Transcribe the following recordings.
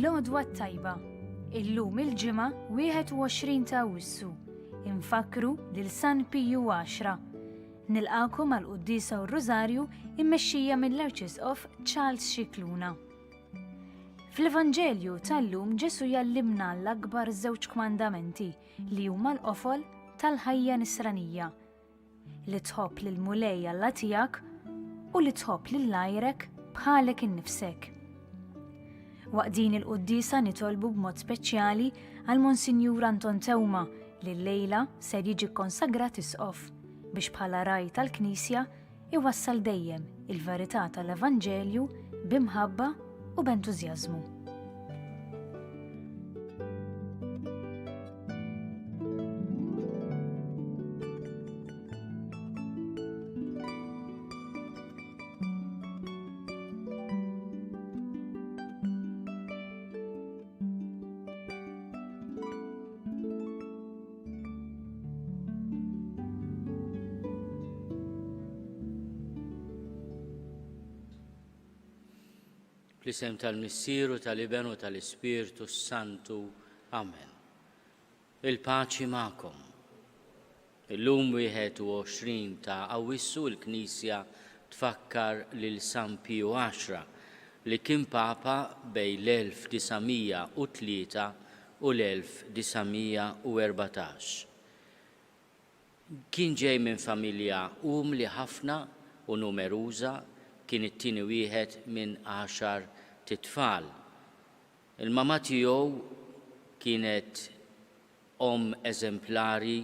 L-għodwa t-tajba. Illum il-Ġimgħa 21 ta' Awwissu. Infakkru lil San Piju Għaxra. Nilqagħkom għall-quddiesa u r-Rużarju immexxija mill-Arċisqof Charles Scicluna. Fl-Evanġelju tal-lum Ġesù jgħallimna l-akbar żewġ kmandamenti li huma l-qofol tal-ħajja nisranija. Li tħobb lill-Mulej Alla tiegħek u li tħobb lil għajrek bħalek innifsek. Waqt din il-quddiesa nitolbu b'mod speċjali għal Monsinjur Anton Teuma li llejla ser jiġi kkonsagrat isqof biex bħala ragħaj tal-Knisja iwassal dejjem il-verità tal-Evanġelju b'imħabba u b'entużjażmu. Fl-isem tal-Missier u tal-Iben u tal-Ispirtu s-Santu. Amen. Il-paċi magħkom. Illum 21 ta' Awwissu l-Knisja tfakkar lil San Piju Għaxra li kien Papa bejn l-1903 u l-1914. Kien ġej minn familja umli ħafna u numeruża, kien it-tieni wieħed minn għaxar t'itfal. Il-mamà tiegħu kienet omm eżemplari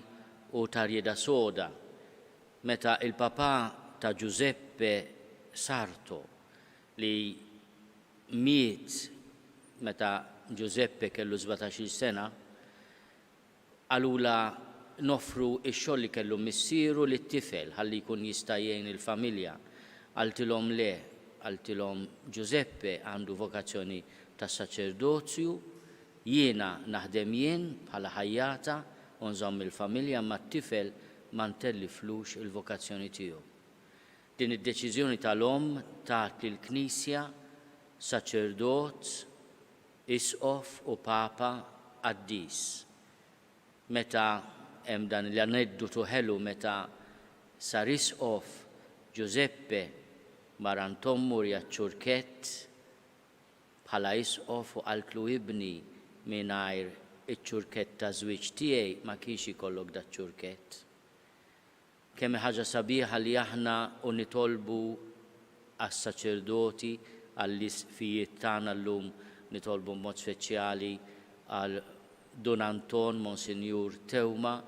u ta' rieda soda. Meta il-papà ta' Giuseppe Sarto, li miet meta Giuseppe kellu sbatax-il sena, Qalulha noffru x-xogħol li kellu missieru lit-tifel ħalli jkun jista' jgħin il-familja. Qaltilhom le, qaltilhom Giuseppe għandu vokazzjoni ta' saċerdozju, jiena naħdem jien bħala ħajjata u nżomm il-familja imma t-tifel ma ntelliflux il-vokazzjoni tiegħu. Din id-deċiżjoni tal-omm tat lill-Knisja saċerdot, Isqof u Papa qaddis. Meta hemm dan l-aneddotu ħelu meta sar isqof Giuseppe mar għand ommu wriha ċ-ċurkett bħala isqof u qaltlu ibni mingħajr iċ-ċurkett taż-żwieġ tiegħi ma kienx ikollok daċ-ċurkett. Kemm hi ħaġa sabiħa li aħna u nitolbu għas-saċerdoti, għall-isqfijiet tagħna llum nitolbu b'mod speċjali għal Dun Anton Monsinjur Teuma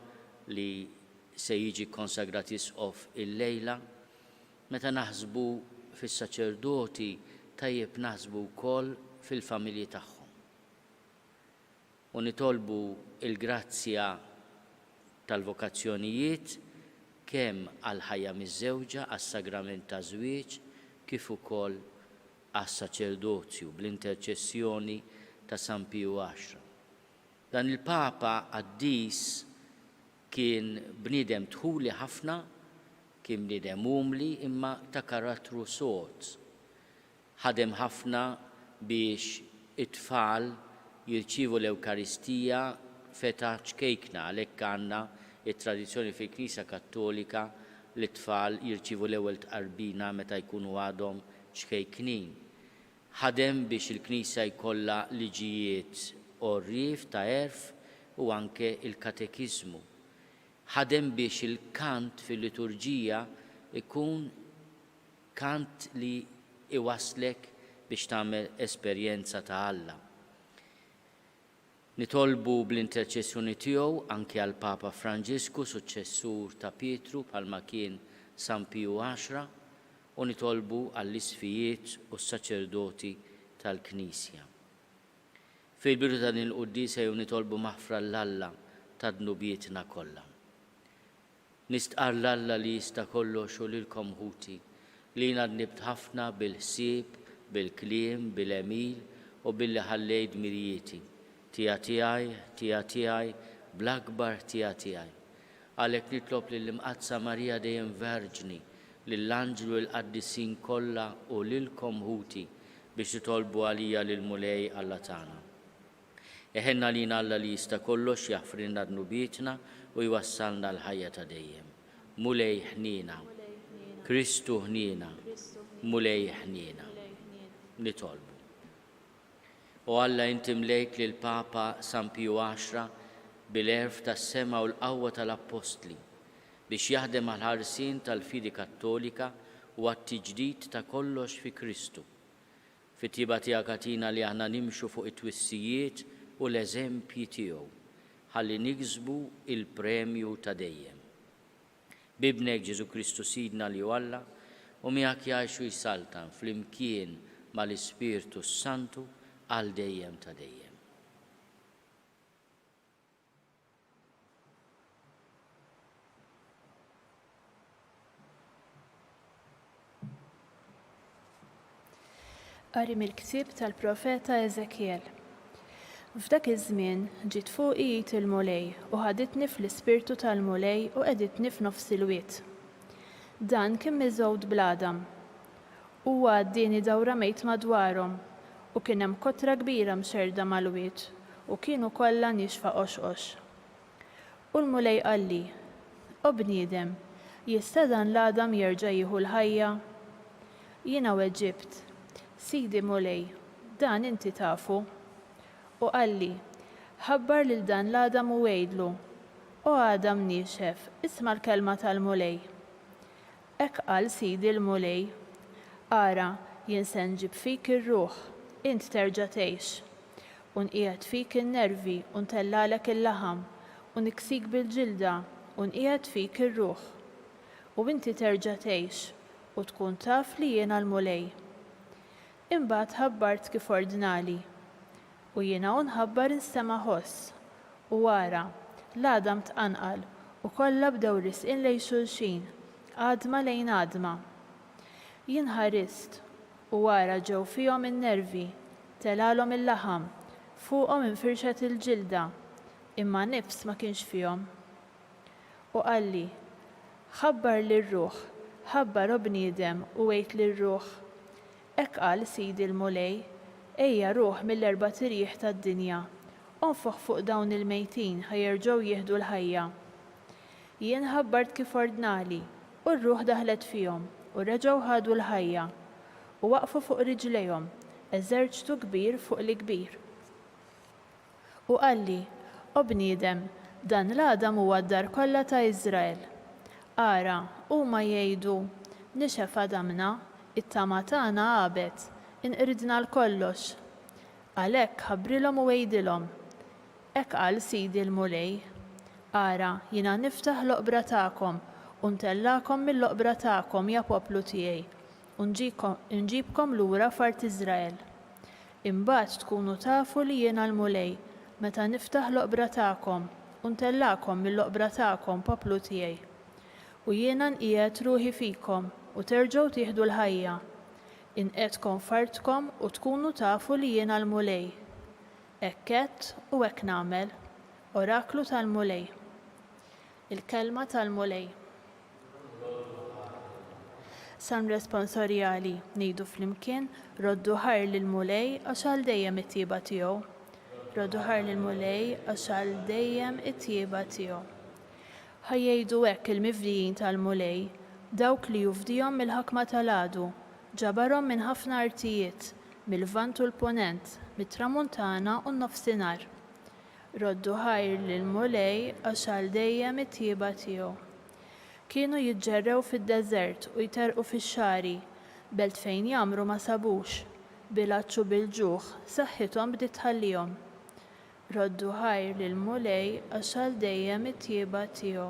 li se jiġi kkonsagrat isqof illejla. Meta naħsbu fis-saċerdoti tajjeb naħsbu wkoll fil-familji tagħhom. U nitolbu l-grazzja tal-vokazzjonijiet kemm għall-ħajja miżżewġa, għas-sagrament taż-żwieġ, kif ukoll għas-saċerdozju, bl-interċessjoni ta' San Piju Għaxra. Dan il-Papa qaddis kien bniedem dħuli ħafna, kien bniedem umli imma ta' karattru sod. Ħadem ħafna biex it-tfal jirċievu l-Ewkaristija f'età ċkejkna, għalhekk għandna t-tradizzjoni fil-Knisja Kattolika li t-tfal jirċievu l-ewwel tqarbina meta jkunu għadhom ċkejknin. Ħadem biex il-Knisja jkollha liġijiet għorrief ta' għerf u anke l-katekiżmu. Ħadem biex il-kant fil-liturġija jkun Kant li iwasslek biex tagħmel esperjenza ta' Alla. Nitolbu bl-interċessjoni tiegħu anki għall-Papa Franġisku, suċċessur ta' Pietru bħalma kien San Piju Għaxra, u nitolbu għall-isqfijiet u s-saċerdoti tal-Knisja. Fil-bidu ta' din il-quddiesa jew nitolbu maħfra 'l Alla ta' dnubietna kollha. Nistqarr 'l Alla li jista' kollox u lilkom ħuti, li jiena dnibt ħafna bil-ħsieb, bil-kliem, bil-għemil u billi ħallejt dmirijieti. Ħtija tiegħi, ħtija tiegħi, bl-akbar ħtija tiegħi. Għalhekk nitlob lill-Imqaddsa Marija dejjem Verġni, lill-anġli u l-qaddisin kollha u lilkom ħuti, Biex titolbu għalija lill-Mulej Alla tagħna. Iħenn għalina Alla li jista' kollox jaħfrilna dnubietna u jwassalna għall-ħajja ta' dejjem. Mulej ħniena. Kristu ħniena. Mulej ħniena. Nitolbu. O Alla inti mlejt lill-Papa San Piju Għaxra bil-għerf tas-sema u l-qawwa tal-Appostli biex jaħdem għall-ħarsien tal-fidi Kattolika u għat-tiġdid ta' kollox fi Kristu. Fit-tjieba tiegħek agħtina li aħna nimxu fuq it-twissijiet u l-eżempji tiegħu, ħalli niksbu l-premju ta' dejjem. B'Ibnek Ġesù Kristu Sidna li hu Alla, u miegħek jgħix u jsaltan flimkien mal-Ispirtu s-Santu għal dejjem ta' dejjem. Qari mill-ktieb tal-profeta Eżekjel. F'dak iż-żmien ġiet fuqi id il-Mulej u ħaditni fl-ispirtu tal-Mulej u qegħditni f'nofs il-wied. Dan kien miżgħud bl-għadam. Huwa għaddieni dawra mejt madwarhom, u kien hemm kotra kbira mxerrda mal-wied, u kienu kollha niexfa qoxqox. U l-Mulej qalli, O bniedem, jista' dan l-għadam jerġa' jieħu l-ħajja? Jiena weġibt, Sidi Mulej, dan inti tafu. U qalli, Ħabbar lil dan l-għadam u għidlu, O għadam niexef, isma' l-kelma tal-Mulej. Hekk qal Sidi l-Mulej, Ara, jien se nġib fik ir-ruħ, int terġa' tgħix. U nqiegħed fik in-nervi u ntellagħlek il-laħam, u niksik bil-ġilda u nqiegħed fik ir-ruħ. U inti terġa' tgħix, u tkun taf li jiena l-Mulej. Imbagħad ħabbart kif ordnali. U jiena u nħabbar instema' ħoss, u ara, l-għadam tqanqal, u kollha bdew risqin lejn xulxin, għadma lejn għadma. Jien ħarist, u ara ġew fihom in-nervi, telgħalhom il-laħam, fuqhom infirxet il-ġilda, imma nifs ma kienx fihom. U qalli, Ħabbar lir-ruħ, ħabbar, o bniedem, u għid lir-ruħ, Hekk qal Sidi l-Mulej, Ejja, ruħ mill-erbat irjieħ tad-dinja, onfoħ fuq dawn il-mejtin ħa jerġgħu jieħdu l-ħajja. Jien ħabbart kif ordnali, u r-ruħ daħlet fihom, u reġgħu ħadu l-ħajja, u waqfu fuq riġlejhom, eżerċtu kbir fuq li kbir. U qalli, O bniedem, dan l-għadam huwa d-dar kollha ta' Iżrael. Ara, huma jgħidu, 'Nixef għadamna, it-tama tagħna għabet, inqridna għalkollox. Għalhekk ħabbrilhom u għidilhom, 'Hekk qal Sidi l-Mulej, Ara, jiena niftaħ l-oqbra tagħkom u ntellagħkom mill-oqbra tagħkom, ja poplu tiegħi, u nġibkom lura f'art Iżrael. Imbagħad tkunu tafu li jiena l-Mulej, meta niftaħ l-oqbra tagħkom, u ntellagħkom mill-oqbra tagħkom, poplu tiegħi. U jiena nqiegħed ruħi fikom, u terġgħu tieħdu l-ħajja. Inqiegħdkom f'artkom u tkunu tafu li jiena l-Mulej. Hekk għedt u hekk nagħmel. Oraklu tal-Mulej. Il-Kelma tal-Mulej. Salm responsorjali, ngħidu flimkien, Roddu ħajr lill-Mulej għax għal dejjem it-tjieba tiegħu. Roddu ħajr lill-Mulej għax għal dejjem it-tjieba tiegħu. Ħa jgħidu hekk il-mifdijin tal-Mulej, dawk li hu fdihom mill-ħakma tal-għadu, ġabarhom minn ħafna artijiet, mil-Lvant u l-Punent, mit-Tramuntana u n-Nofsinhar. Roddu ħajr lill-Mulej għax għal dejjem it-tjieba tiegħu. Kienu jiġġerrew fid-deżert u jterrqu fix-xagħri, belt fejn jgħammru ma sabux, bil-għatx u bil-ġuħ, saħħithom bdiet tħallihom. Roddu ħajr lill-Mulej għax għal dejjem it-tjieba tiegħu.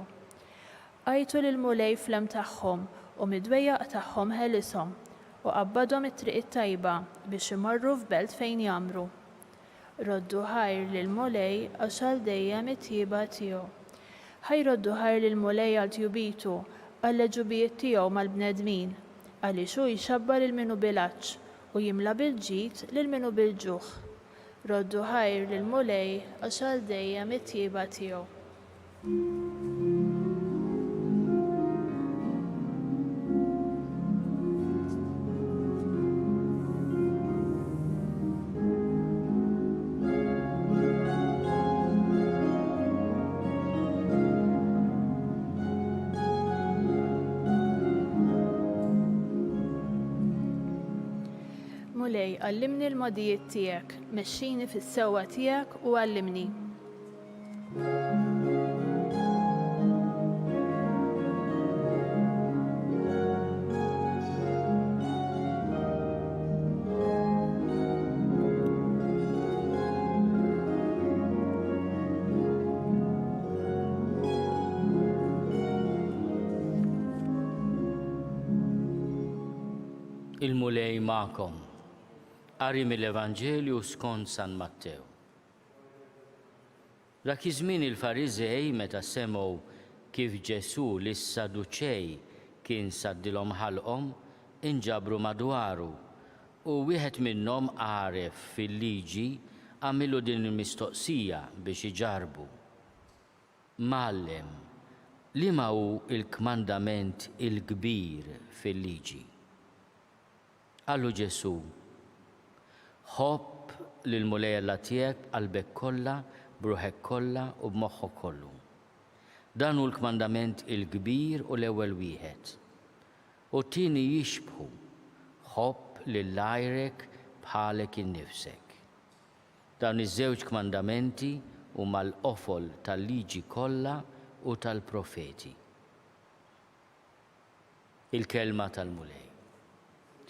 Għajtu lill-Mulej fl-hemm tagħhom u mid-dwejjaq tagħhom ħelishom, u qabbadhom it-triq it-tajba biex imorru f'belt fejn jgħammru. Roddu ħajr lill-Mulej għax għal dejjem it-tjieba tiegħu. Ħa jroddu ħajr lill-Mulej għal tjubitu, għall-għeġubijiet tiegħu mal-bnedmin, għaliex hu jxabba' lil min hu bil-għatx, u jimla bil-ġid lil min hu bil-ġuħ. Roddu ħajr lill-Mulej għax għal dejjem it-tjieba tiegħu. Mulej, għallimni l-mogħdijiet tiegħek, mexxini fis-sewwa tiegħek u għallimni. Il-Mulej magħkom. Qari mill-Evanġelju skont San Mattew. Dak iż-żmien il-Fariżej meta semgħu kif Ġesù lis-Saduċej kien saddilhom ħalqhom, inġabru madwaru, u wieħed minnhom għaref fil-liġi għamillu din il-mistoqsija biex iġarrbu, Mgħallem, liema hu l-kmandament il-kbir fil-liġi? Qallu Ġesù, Ħobb lill-Mulej Alla tiegħek b'qalbek kollha, b'ruħek kollha u b'moħħok kollu. Dan hu l-kmandament il-kbir u l-ewwel wieħed. U t-tieni jixbħu, Ħobb lil għajrek bħalek innifsek. Dawn iż-żewġ kmandamenti huma l-qofol tal-Liġi kollha u tal-Profeti. Il-Kelma tal-Mulej.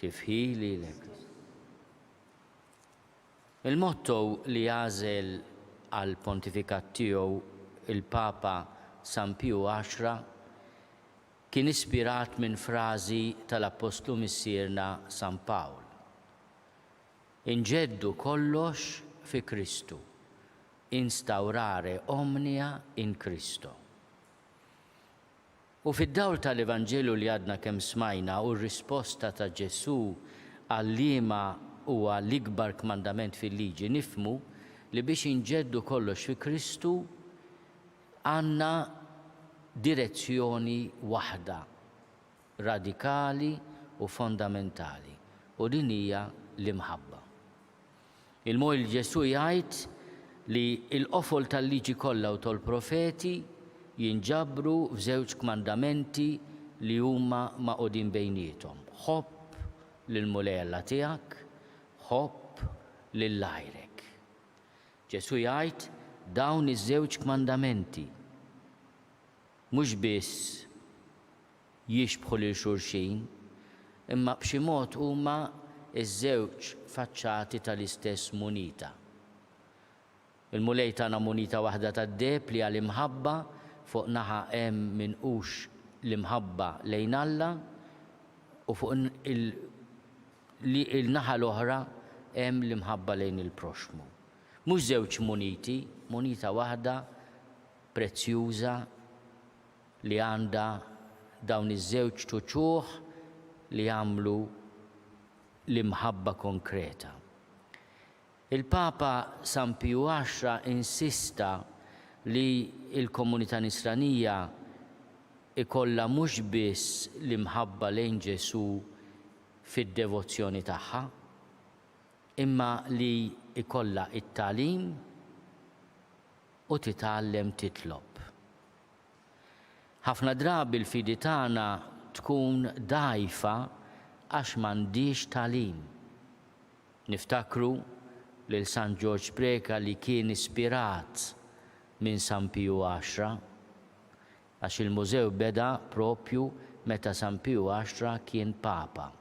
Tifħir lilek, Kristu. Il-motto li għażel għall-pontifikat tiegħu il-Papa San Piju Għaxra kien ispirat minn frażi tal-Appostlu Missierna San Pawl, Inġeddu kollox fi Kristu, instaurare omnia in Christo. U fid-dawl tal-Evanġelju li għadna kemm smajna u r-risposta ta' Ġesù għal liema huwa l-ikbar kmandament fil-Liġi nifhmu li biex inġeddu kollox fi Kristu għandna direzzjoni waħda radikali u fondamentali u din hija l-imħabba. Il-Mulej Ġesù jgħid li l-qofol tal-Liġi kollha u tol-Profeti jinġabru f'żewġ kmandamenti li huma magħqudin bejniethom, Ħobb lill-Mulej Alla tiegħek, ħobb lil għajrek. Ġesù jgħid dawn iż-żewġ kmandamenti mhux biss jixbħu lil xulxin, imma b'xi mod huma ż-żewġ faċċati tal-istess munita. Il-Mulej tana munita waħda tad-deheb li hija l-imħabba, fuq naħa hemm minqux l-imħabba lejn Alla u fuq il-naħa l-oħra hemm l-imħabba lejn il-proxxmu. Mhux żewġ muniti, munita waħda prezzjuża li għandha dawn iż-żewġt uċuħ li jagħmlu l-imħabba konkreta. Il-Papa San Piju Għaxra insista li l-komunità Nisranija jkollha mhux biss l-imħabba lejn Ġesù fid-devozzjoni tagħha, imma li jkollha t-tagħlim u titgħallem titlob. Ħafna drabi l-fidi tagħna tkun dgħajfa għax m'għandhiex tagħlim. Niftakru lil San Ġorġ Preca li kien ispirat minn San Piju Għaxra, għax il-mużew beda propju meta San Piju Għaxra kien Papa.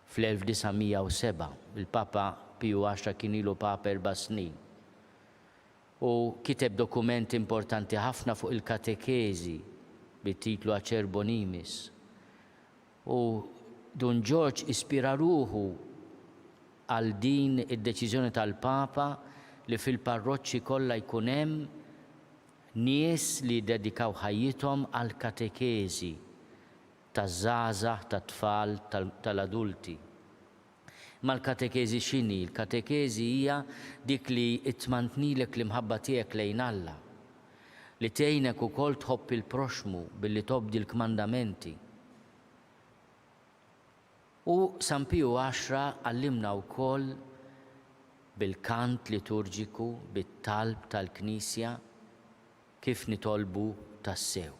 Fl-1907, il-Papa Piju Għaxra kien ilu Papa erba' snin. Hu kiteb dokument importanti ħafna fuq il-katekeżi bit-titlu Acerbo Nimis. U Dun Ġorġ ispira ruħu għal din id-deċiżjoni tal-Papa li fil-parroċċi kollha jkun hemm nies li jiddedikaw ħajjithom għall-katekeżi taż-żgħażagħ, tat-tfal, tal-adulti. Imma l-katekeżi x'inhi? Il-katekeżi hija dik li tmantnilek l-imħabba tiegħek lejn Alla, li tgħinek ukoll tħobb il-proxxmu billi tobdi l-kmandamenti. U San Piju Għaxra għallimna wkoll bil-kant liturġiku, bit-talb tal-Knisja, kif nitolbu tassew.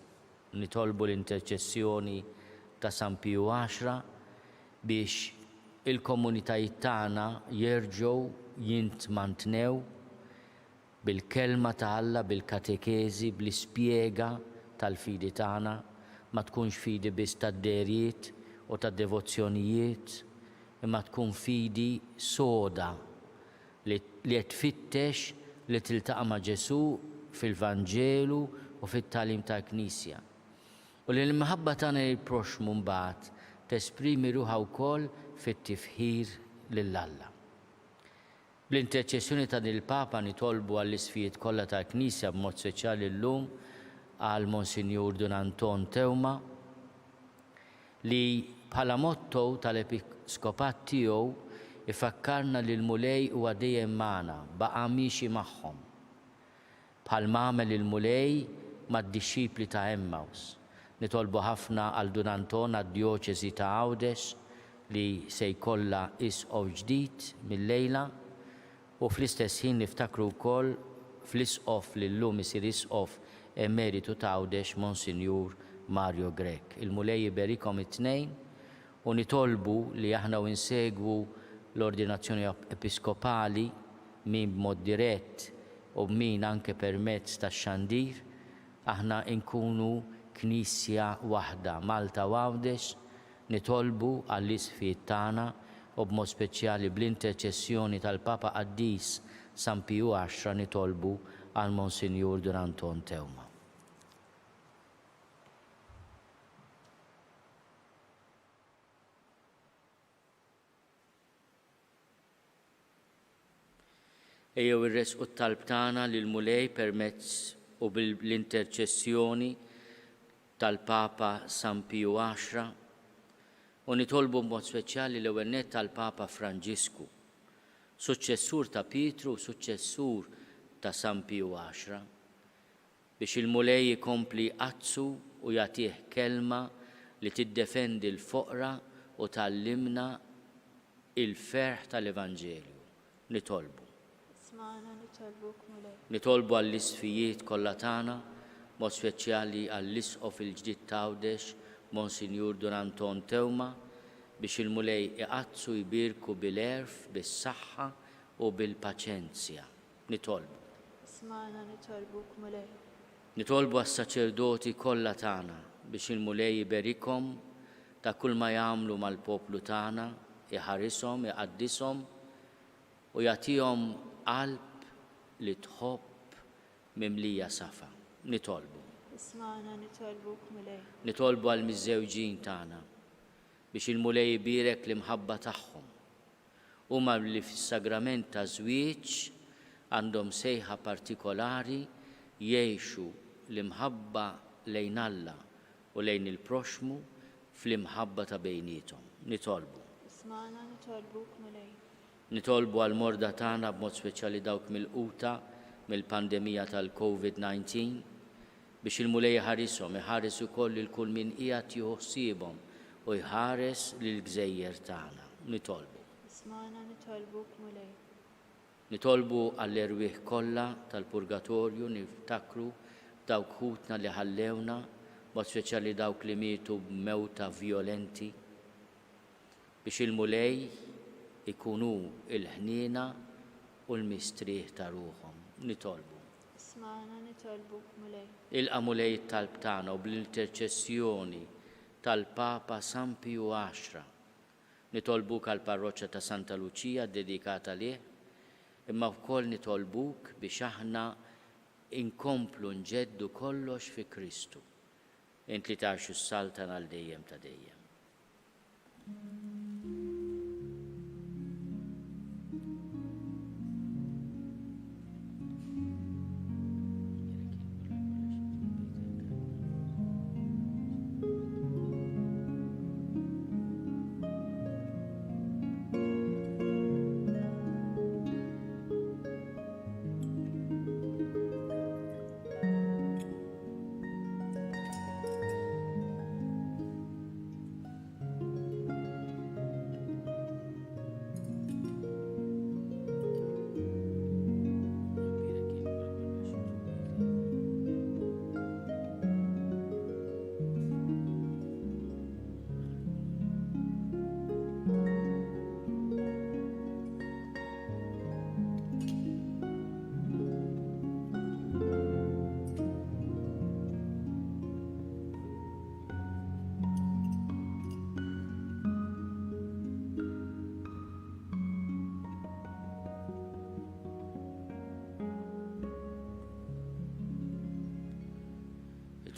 Nitolbu l-interċessjoni ta' San Piju Għaxra biex. il-komunitajiet tagħna jerġgħu jintmantnew bil-Kelma ta' Alla, bil-katekeżi, bl-ispjega tal-fidi tagħna, ma tkunx fidi biss tad-dehriet u tad-devozzjonijiet, imma tkun fidi soda li li qed tfittex li tiltaqa' ma' Ġesù fil-Vanġelu u fit-tagħlim tal-Knisja. U li l-imħabba tagħna lill-proxxmu mbagħad tesprimi ruħha wkoll fit-tifħir lil Alla. Bl-interċessjoni ta' din il-Papa nitolbu għall-isqfijiet kollha tal-Knisja b'mod speċjali llum għal Monsinjur Dun Anton Teuma li bħala motto tal-episkopat tiegħu ifakkarna li l-Mulej huwa dejjem magħna, baqa' miexi magħhom. Bħal m'għamel il-Mulej mad-dixxipli ta' Emmaws. Nitolbu ħafna għal Dun Anton għad-Djoċesi ta' Għawdex li se jkollha Isqof ġdid mil-lejla u fl-istess ħin niftakru wkoll fl-Isqof li llum isir Isqof Emeritu ta' Għawdex Monsinjur Mario Grech. Il-Mulej iberikhom it-tnejn u nitolbu li aħna u nsegwu l-ordinazzjoni episkopali, min b'mod dirett u min anke permezz tax-xandir, aħna nkunu Knisja waħda, Malta u Għawdex, nitolbu għall-Isqfijiet tagħna u b'mod speċjali bl-interċessjoni tal-Papa Qaddis San Piju Għaxra nitolbu għal Monsinjur Dun Anton Teuma. Ejjew irressqu t-talb tagħna lill-Mulej permezz u bl-interċessjoni tal-Papa San Piju Għaxra u nitolbu b'mod speċjali l-ewwel nett għall-Papa Franġisku, suċċessur ta' Pietru u suċċessur ta' San Piju Għaxra, biex il-Mulej ikompli jqaddsu u jagħtih kelma li tiddefendi l-foqra u tgħallimna il-ferħ tal-Evanġelju. Nitolbu. Ismagħna nitolbuk, Mulej. Nitolbu għall-isqfijiet kollha tagħna, b'mod speċjali għall-Isqof il-ġdid t'Għawdex, Monsinjur Dun Anton Teuma, biex il-Mulej iqaddsu jbierku bil-għerf, bis-saħħa u bil-paċenzja. Nitolbu. Ismagħna nitolbuk, Mulej. Nitolbu għas-saċerdoti kollha tagħna biex il-Mulej iberikhom ta' kulma jagħmlu mal-poplu tagħna, iħarishom, iqaddishom u jagħtihom qalb li tħobb mimlija safa. Nitolbu. Ismagħna nitolbuk, Mulej. Nitolbu għall-miżżewġin tagħna biex il-Mulej ibierek l-imħabba tagħhom Huma li fis-sagrament taż-żwieġ għandhom sejħa partikolari jgħixu l-imħabba lejn Alla u lejn il-proxxmu fl-imħabba ta' bejniethom. Nitolbu. Ismagħna nitolbuk, Mulej. Nitolbu għall-morda tagħna b'mod speċjali dawk milquta mill-pandemija tal-Covid 19, Biex il-Mulej iħarishom, iħares ukoll lil kull min qiegħed jieħu ħsiebhom u jħares lill-gżejjer tagħna. Nitolbu. Ismagħna nitolbuk, Mulej. Nitolbu għall-erwieħ kollha tal-purgatorju, niftakru f'dawk ħutna li ħallewna, b'mod speċjali dawk li mietu b'mewta vjolenti, biex il-Mulej ikun hu l-ħniena u l-mistrieħ ta' ruħhom. Nitolbu. Ismagħna nitolbuk, Mulej. Ilqa' Mulej it-talb tagħna u bl-interċessjoni tal-Papa San Piju Għaxra, nitolbuk għall-parroċċa ta' Santa Luċija ddedikata lih, imma wkoll nitolbuk biex aħna nkomplu nġeddu kollox fi Kristu, int li tgħix u ssaltan għal dejjem ta' dejjem.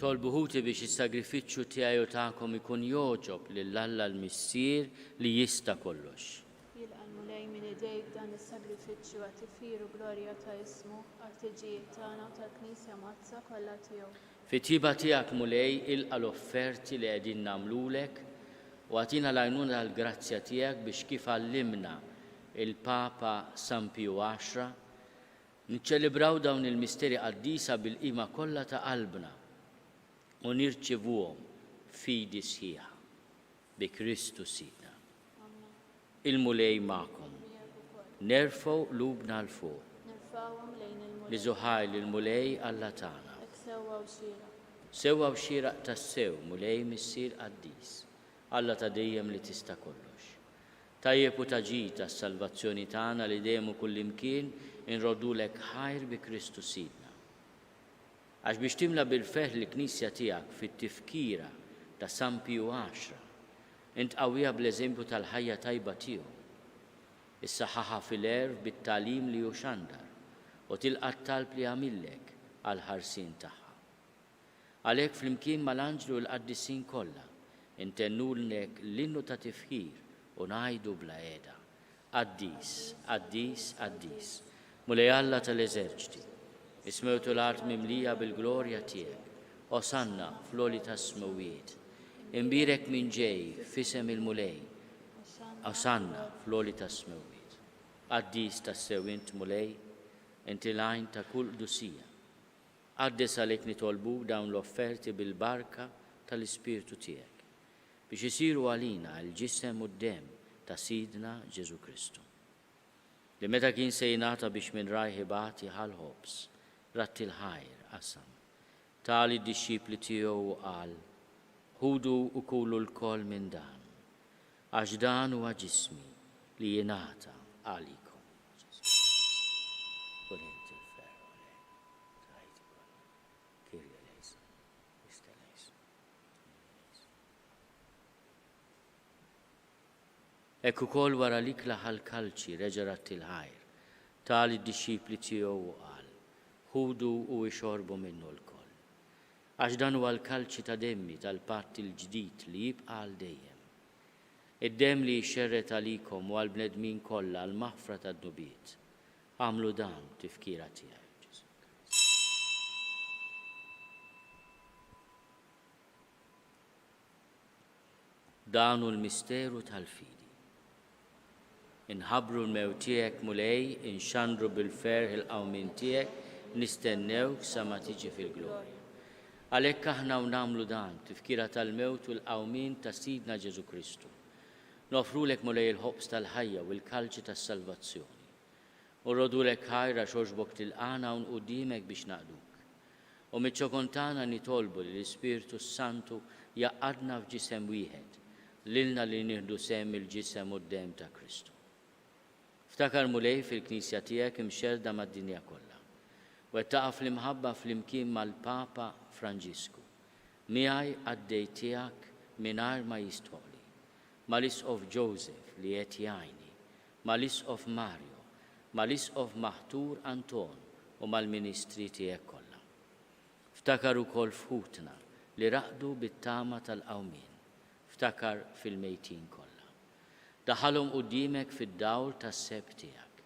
Itolbu ħuti biex is-sagrifiċċju tiegħi u tagħkom ikun jogħġob lil Alla l-Missier li jista' kollox. Jilqa' l-Mulej minn idejk dan is-sagrifiċċju għat-tifħir u glorja ta' ismu, għall-ħtiġijiet tagħna u tal-Knisja Mqaddsa kollha tiegħu. Fit-tjieba tiegħek, Mulej, ilqa' l-offerti li qegħdin nagħmlulek u agħtina l-għajnuna tal-grazzja tiegħek biex kif għallimna l-Papa San Piju Għaxra, Niċċelebraw dawn il-misteri qaddisa bil-qima kollha ta' qalbna u nirċievuhom b'fidi sħiħa. Bi Kristu Sidna. Il-Mulej magħkom. Nerfgħu qlubna 'l fuq. Niżu ħajr lill-Mulej Alla tagħna. Sewwa u xieraq tassew, Mulej Missier qaddis, Alla ta' dejjem li tista' kollox. Tajjeb u ta' ġid għas-salvazzjoni tagħna li dejjem u kullimkien inroddulek ħajr bi Kristu Sidna. Għax biex timla bil-ferħ lill-Knisja tiegħek fit-tifkira ta' San Piju Għaxra, int qawwiha bl-eżempju tal-ħajja tajba tiegħu. Issaħħaħha fil-għerf bit-tagħlim li hu xandar u tilqa' t-talb li għamillek għall-ħarsien tagħha. Għalhekk flimkien mal-anġli u l-qaddisin kollha, intennulek l-innu ta' tifħir u ngħidu bla heda, Qaddis, qaddis, qaddis, Mulej Alla tal-eżerċti, is-smewt u l-art mimlija bil-glorja tiegħek. Osanna fl-għoli tas-smewwiet. Imbierek min ġej f'isem il-Mulej. Osanna fl-għoli tas-smewwiet. Qaddis tassew int, Mulej, inti l-għajn ta' kull qdusija. Qaddes għalhekk nitolbuk dawn l-offerti bil-barka tal-Ispirtu tiegħek, biex isiru għalina l-ġisem u d-demm ta' Sidna Ġesù Kristu. Li meta kien se jingħata biex minn rajh ibati ħa l-ħobż, radd il-ħajr, qasam, ta lid-dixxipli tiegħu u qal, Ħudu u kulu lkoll minn dan, għax dan huwa ġismi li jingħata għalikom. Hekk ukoll wara l-ikla ħa l-kalċi, reġa' radd il-ħajr, ta lid-dixxipli tiegħu u qal, Ħudu u ixorbu minnu lkoll. Għax dan huwa l-kalċi ta' demmi tal-patt il-ġdid li jibqa' għal dejjem. Id-demm li jixxerred għalikom u għall-bnedmin kollha għall-maħfra tad-dnubiet. Agħmlu dan b'tifkira tiegħi. Dan hu l-misteru tal-fidi. Inħabbru l-mewt tiegħek, Mulej, inxandru bil-ferħ il-qawmien tiegħek, nistennewk sa ma tiġi fil-glorja. Għalhekk aħna u nagħmlu dan, b'tifkira tal-mewt u l-qawmien ta' Sidna Ġesù Kristu, noffrulek, Mulej, il-ħobż tal-ħajja u l-kalċi tas-salvazzjoni. U nroddulek ħajr għax għoġbok tilqagħna hawn quddiemek biex naqduk. U miċ-ċokon tagħna nitolbu li l-Ispirtu s-Santu jgħaqqadna f'ġisem wieħed, lilna li nieħdu sehem mill-ġisem u d-demm ta' Kristu. Ftakar, Mulej, fil-Knisja tiegħek imxerrda mad-dinja kollha. Wettaqha fl-imħabba flimkien mal-Papa Franġisku, miegħi qaddej tiegħek mingħajr ma jistħoqli, mal-Isqof Joseph li qed jgħinni, mal-Isqof Mario, mal-Isqof maħtur Anton u mal-ministri tiegħek kollha. Ftakar ukoll f'ħutna li raqdu bit-tama tal-qawmien. Ftakar fil-mejtin kollha. Daħħalhom quddiemek fid-dawl tas-sebħ tiegħek.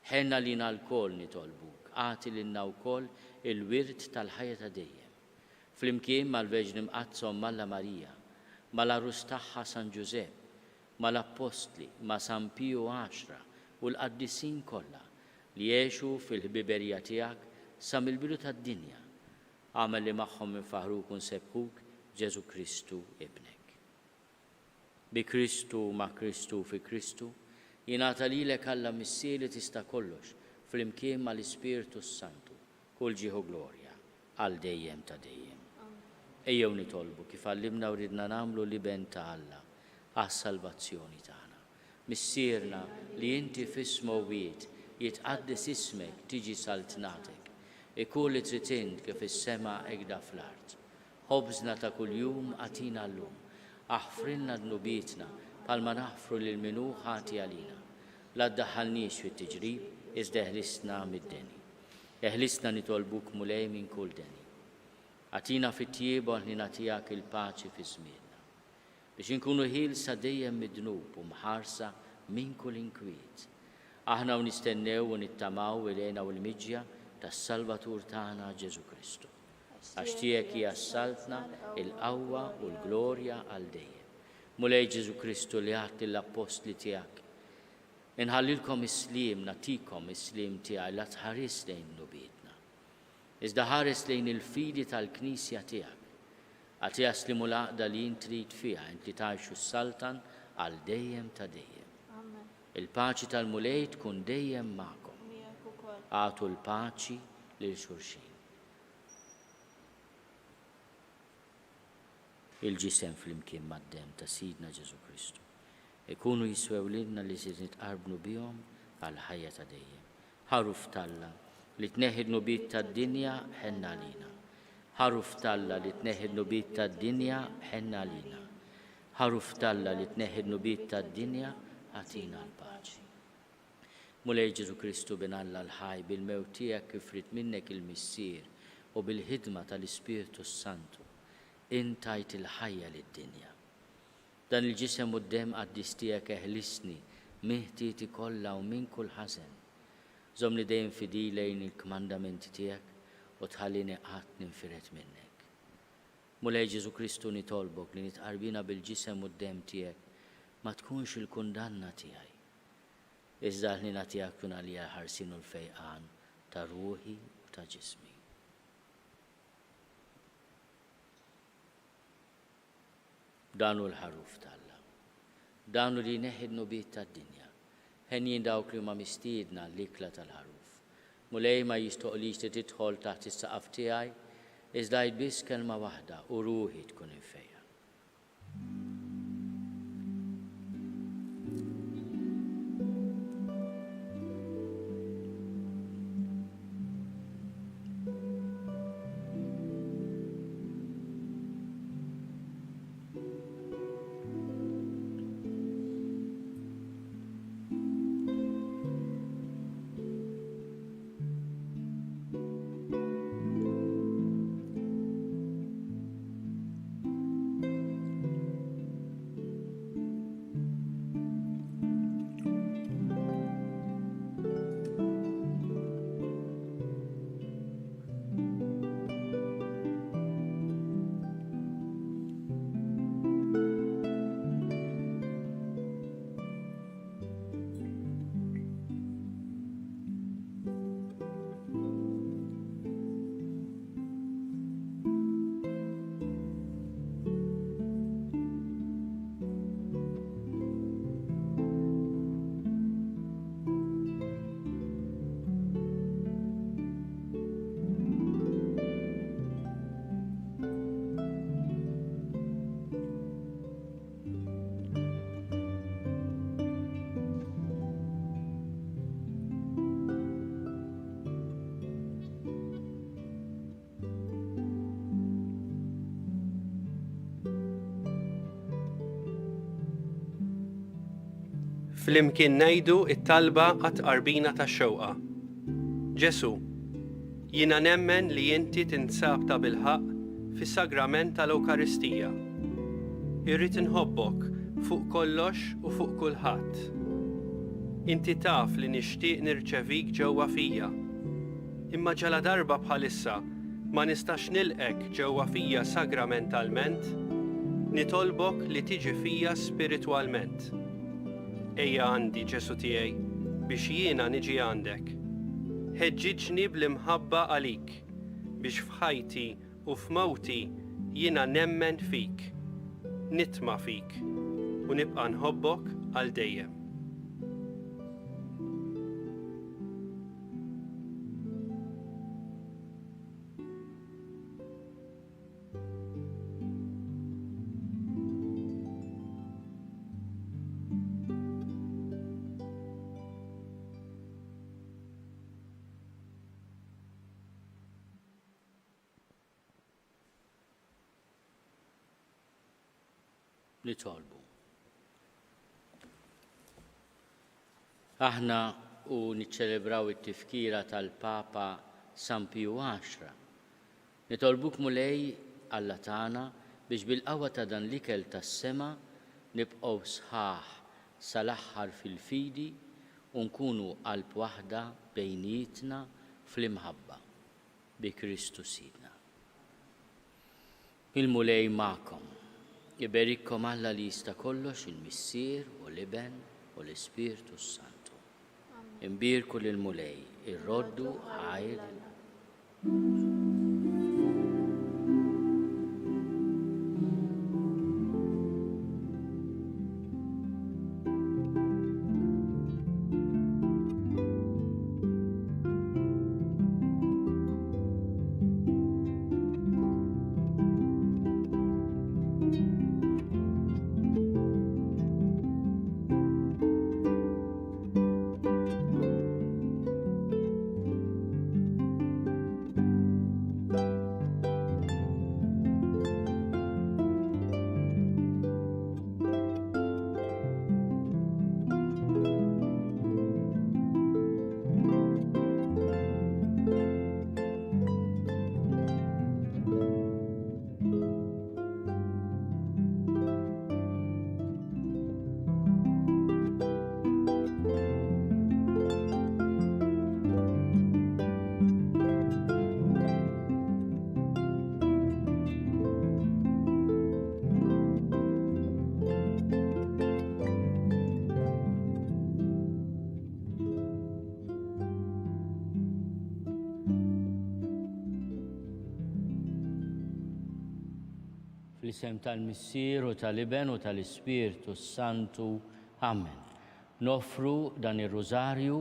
Ħenn għalina lkoll nitolbuk, agħti lilna wkoll il-wirt tal-ħajja ta' dejjem. Flimkien mal-Verġni Mqaddsa Omm Alla Marija, mal-Għarus tagħha San Ġużepp, mal-Appostli, ma' San Piju Għaxra u l-qaddisin kollha li għexu fil-ħbiberija tiegħek sa mill-bidu tad-dinja, agħmel li magħhom infaħħruk u nsebbħuk b'Ġesù Kristu Ibnek. Bi Kristu, ma' Kristu u fi Kristu, jingħata lilek Alla Missier li tista' kollox, flimkien mal-Ispirtu s-Santu, kull ġieħ u glorja, għal dejjem ta' dejjem. Ejjew nitolbu kif għallimna u ridna nagħmlu l-Iben ta' Alla għas-salvazzjoni tagħna. Missierna li inti fis-smewwiet, jitqaddes ismek, tiġi saltnatek. Ikun li trid int kif fis-sema hekk da fl-art. Ħobżna ta' kuljum agħtina llum. Aħfrilna dnubietna bħalma naħfru lil min hu ħati għalina. La ddaħħalniex fit-tiġrib, iżda eħlisna mid-deni. Eħlisna nitolbuk Mulej minn kull deni. Agħtina fit-tjieba u l-ħniena tiegħek il-paċi fi żmienna, biex inkunu ħielsa dejjem mid-dnub u mħarsa minn kull inkwiet, aħna u nistennew u nittamaw il-hena u l-miġja tas-Salvatur tagħna Ġesù Kristu. Għax tiegħek hija s-saltna, il-qawwa u l-glorja għal dejjem. Mulej Ġesù Kristu li għedt lill-appostli tiegħek, Inħallilkom is-sliem, nagħtikom is-sliem tiegħi, la tħarisx lejn dnubietna, iżda ħares lejn il-fidi tal-Knisja tiegħek. Agħtiha s-sliem u l-għaqda li int trid fiha, int li tgħix u ssaltan għal dejjem ta' dejjem. Il-paċi tal-Mulej tkun dejjem magħkom. Agħtu l-paċi lil xulxin. Il-ġisem flimkien mad-demm ta' Sidna Ġesù Kristu ikunu jiswew lilna li se nitqarbnu bihom għall-ħajja ta' dejjem. Ħaruf t'Alla, li tneħħi d-dnubiet tad-dinja, ħenn għalina. Ħaruf t'Alla, li tneħħi d-dnubiet tad-dinja, ħenn għalina. Ħaruf t'Alla, li tneħħi d-dnubiet tad-dinja, agħtina l-paċi. Mulej Ġesù Kristu, Bin Alla l-ħaj, bil-mewt tiegħek kif ried minnek il-Missier u bil-ħidma tal-Ispirtu s-Santu, int tajt il-ħajja lid-dinja. Dan il-Ġisem u d-Demm qaddis tiegħek eħlisni minn ħtieti kollha u minn kull ħażen. Żommni dejjem fidil lejn il-kmandamenti tiegħek u tħallini qatt ninfired minnek. Mulej Ġesù Kristu nitolbok li nitqarbina bil-Ġisem u d-Demm tiegħek ma tkunx il-kundanna tiegħi. Iżda l-ħniena tiegħek tkun għalija l-ħarsien u l-fejqan ta' ruħi u ta' ġismi. Dan hu l-Ħaruf t'Alla. Dan hu li jneħħi d-dnubiet tad-dinja. Henjin dawk li huma mistiedna għall-ikla tal-Ħaruf. Mulej ma jistħoqlix li tidħol taħt is-saqaf tiegħi, iżda għid biss kelma waħda u ruħi tkun imfejqa. Flimkien ngħidu t-talba għat-tqarbina tax-xewqa. Ġesù, jiena nemmen li inti tinsab tabilħaqq fis-sagrament tal-Ewkaristija. Irrid inħobbok fuq kollox u fuq kulħadd. Inti taf li nixtieq nirċevik ġewwa fija. Imma ġaladarba bħalissa ma nistax nilqgħek ġewwa fija sagramentalment, nitolbok li tiġi fija spiritwalment. Ejja għandi, Ġesù tiegħi, biex jiena niġi għandek. Ħeġġiġni bl-imħabba għalik, biex f'ħajti u f'mewti jiena nemmen fik, nitma' fik, u nibqa' nħobbok għal dejjem. Nitolbu. Aħna u niċċelebraw it-tifkira tal-Papa San Piju Għaxra. Nitolbuk Mulej, Alla tagħna, biex bil-qawwa ta' dan l-ikel tas-sema nibqgħu sħaħ sal-aħħar fil-fidi u nkunu qalb waħda bejnietna fl-imħabba. Bi Kristu Sidna. Il-Mulej magħkom. Iberikkom Alla li jista' kollox, il-Missier u l-Iben u l-Ispirtu s-Santu. Imbierku lill-Mulej, irroddu ħajr lil Fl-isem tal-Missier u tal-Iben u tal-Ispirtu s-Santu. Amen. Noffru dan ir-Rużarju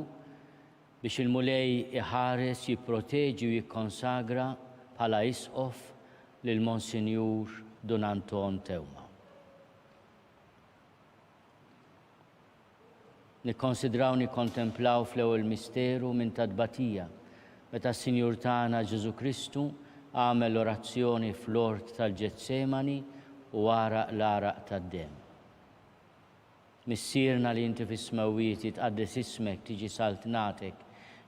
biex il-Mulej iħares, jipproteġi u jikkonsagra bħala Isqof lil Monsinjur Dun Anton Teuma. Nikkonsidraw nikkontemplaw fl-ewwel misteru minn ta' tbatija, meta s-Sinjur tagħna Ġesù Kristu għamel l-orazzjoni fl-ort tal-Ġetsemani u għaraq l-għaraq tad-demm. Missierna li inti fis-smewwiet, jitqaddes ismek, tiġi saltnatek,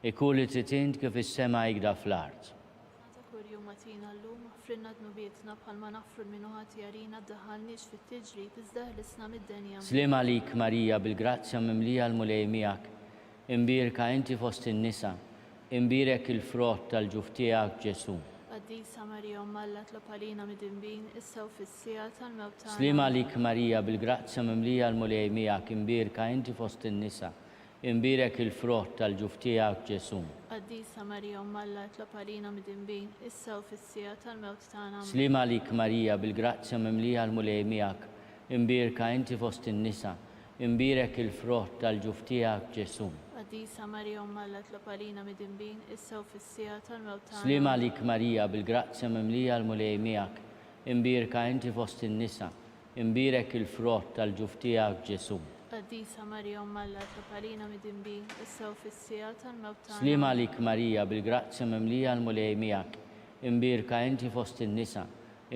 ikun li trid int kif fis-sema hekda fl-art. Ħobżna ta' kuljum agħtina llum, aħfrilna dnubietna bħalma naħfru 'l min hu ħati għalina, ddaħħalniex fit-tiġrib, iżda eħlisna mid-deni. Ammen. Sliem għalik Marija bil-grazzja mimlija l-Mulej miegħek, imbierka inti fost in-nisa, imbierek il-frott tal-ġuf tiegħek Ġesù. Qaddisa Marija Omm Alla tlob għalina midinbin, issa u fis-siegħa tal-mewt tagħna. Sliem għalik Marija bil-grazzja mimlija l-Mulej miegħek, imbierka inti fost in-nisa, Imbierek il-frott tal-ġuf tiegħek, Ġesù. Qaddisa Marija Omm Alla itlob għalina midinbin, issa u fis-siegħa tal-mewt tagħna. Ammen. Sliem għalik Marija, bil-grazzja mimlija l-Mulej miegħek, imbierka inti fost in-nisa, imbierek il-frott tal-ġuf tiegħek, Ġesù. Qaddisa Marija Omm Alla itlob għalina midinbin, issa u fis-siegħa tal-mewt tagħna. Sliem għalik Marija, bil-grazzja mimlija l-Mulej miegħek, imbierka inti fost in-nisa, Imbierek il-frott tal-ġuf tiegħek, Ġesù. Qaddisa Marija Omm Alla itlob għalina midinbin, issa u fis-siegħa tal-mewt tagħna. Sliem għalik Marija, bil-grazzja mimlija l-Mulej miegħek, imbierka inti fost in-nisa,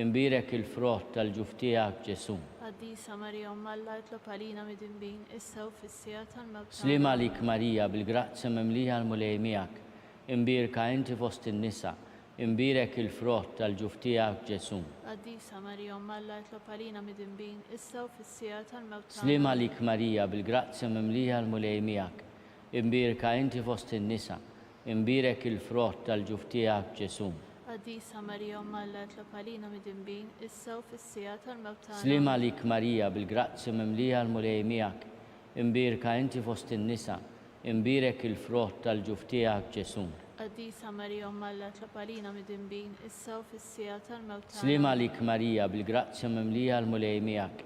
imbierek il-frott tal-ġuf tiegħek, Ġesù. Qaddisa Marija Omm Alla itlob għalina midinbin, issa u fis-siegħa tal-mewt tagħna. Sliem għalik Marija, bil-grazzja mimlija l-Mulej miegħek, imbierka inti fost in-nisa, Imbierek il-frott tal-ġuf tiegħek, Ġesù. Qaddisa Marija Omm Alla itlob għalina midinbin, issa u fis-siegħa tal-mewt tagħna. Sliem għalik Marija, bil-grazzja mimlija l-Mulej miegħek. Imbierka inti fost in-nisa, imbierek il-frott tal-ġuf tiegħek, Ġesù. Qaddisa Marija Omm Alla itlob għalina midinbin, issa u fis-siegħa tal-mewt tagħna. Sliem għalik Marija, bil-grazzja mimlija l-Mulej miegħek. Imbierka inti fost in-nisa, Imbierek il-frott tal-ġuf tiegħek, Ġesù. Qaddisa Marija Omm Alla itlob għalina midinbin, issa u fis-siegħa tal-mewt tagħna. Sliem għalik Marija, bil-grazzja mimlija l-Mulej miegħek.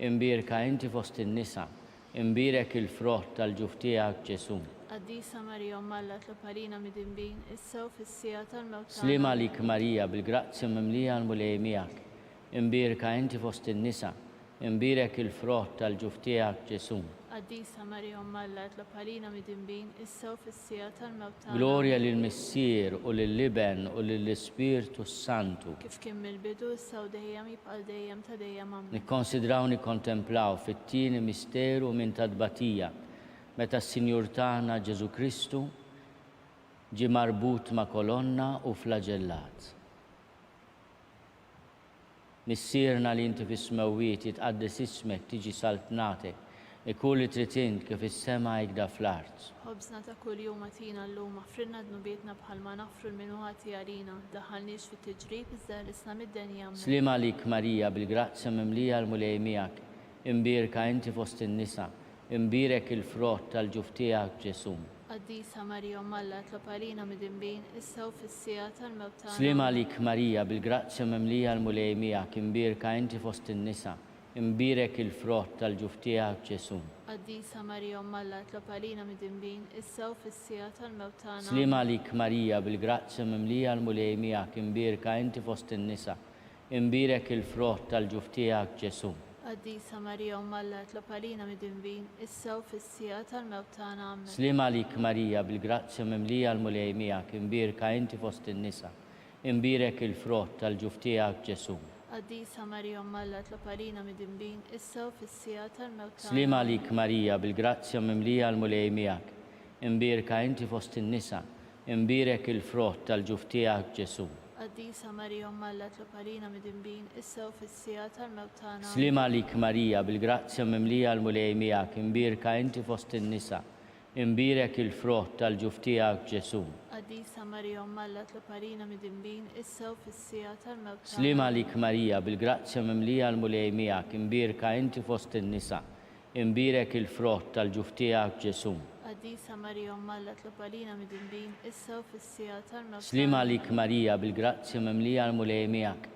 Imbierka inti fost in-nisa, imbierek il-frott tal-ġuf tiegħek, Ġesù. Qaddisa Marija Omm Alla itlob għalina midinbin, issa u fis-siegħa tal-mewt tagħna. Sliem għalik Marija, bil-grazzja mimlija l-Mulej miegħek. Imbierka inti fost in-nisa, imbierek il-frott tal-ġuf tiegħek, Ġesù. Qaddisa Marija Omm Alla itlob għalina midinbin, issa u fis-siegħa tal-mewt tagħna. Glorja lill-Missier u lill-Iben u lill-Ispirtu s-Santu. Kif kien mill-bidu, issa u dejjem, jibqa' għal dejjem ta' dejjem. Ammen. Nikkonsidraw nikkontemplaw fit-tieni misteru minn ta' tbatija, meta s-Sinjur tagħna Ġesù Kristu ġie marbut ma' kolonna u flaġellat. Missierna li inti fis-smewwiet, jitqaddes ismek, tiġi saltnatek, ikun li trid int kif fis-sema hekda fl-art. Ħobżna ta' kuljum agħtina llum, aħfrilna dnubietna bħalma naħfru 'l min hu ħati għalina, ddaħħalniex fit-tiġrib iżda ħlisna mid-deni. Ammen. Sliem għalik Marija, bil-grazzja mimlija l-Mulej miegħek, imbierka inti fost in-nisa, imbierek il-frott tal-ġuf tiegħek Ġesù. Qaddisa Marija Omm Alla itlob għalina midinbin, issa u fis-siegħa tal-mewt tagħna. Sliem għalik Marija, bil-grazzja mimlija l-Mulej miegħek, imbierka inti fost in-nisa, imbierek il-frott tal-ġuf tiegħek Ġesù. Qaddisa Marija Omm Alla itlob għalina midinbin, issa u fis-siegħa tal-mewt tagħna. Sliem għalik Marija, bil-grazzja mimlija l-Mulej miegħek, imbierka inti fost in-nisa, Imbierek il-frott tal-ġuf tiegħek, Ġesù. Qaddisa Marija Omm Alla itlob għalina midinbin, issa u fis-siegħa tal-mewt tagħna. Ammen. Sliem għalik Marija, bil-grazzja mimlija l-Mulej miegħek, imbierka inti fost in-nisa, imbierek il-frott tal-ġuf tiegħek, Ġesù. Qaddisa Marija Omm Alla itlob għalina midinbin, issa u fis-siegħa tal-mewt tagħna. Sliem għalik Marija, bil-grazzja mimlija l-Mulej miegħek, imbierka inti fost in-nisa, Imbierek il-frott tal-ġuf tiegħek, Ġesù. Qaddisa Marija Omm Alla itlob għalina midinbin, issa u fis-siegħa tal-mewt tagħna. Ammen. Sliem għalik Marija, bil-grazzja mimlija l-Mulej miegħek, imbierka inti fost in-nisa, imbierek il-frott tal-ġuf tiegħek, Ġesù. Qaddisa Marija Omm Alla itlob għalina midinbin, issa u fis-siegħa tal-mewt tagħna. Sliem għalik Marija, bil-grazzja mimlija l-Mulej miegħek, imbierka inti fost in-nisa, Imbierek il-frott tal-ġuf tiegħek, Ġesù. Qaddisa Marija Omm Alla itlob għalina midinbin, issa u fis-siegħa tal-mewt Sliem tagħna. għalik Marija, bil-grazzja mimlija l-Mulej miegħek,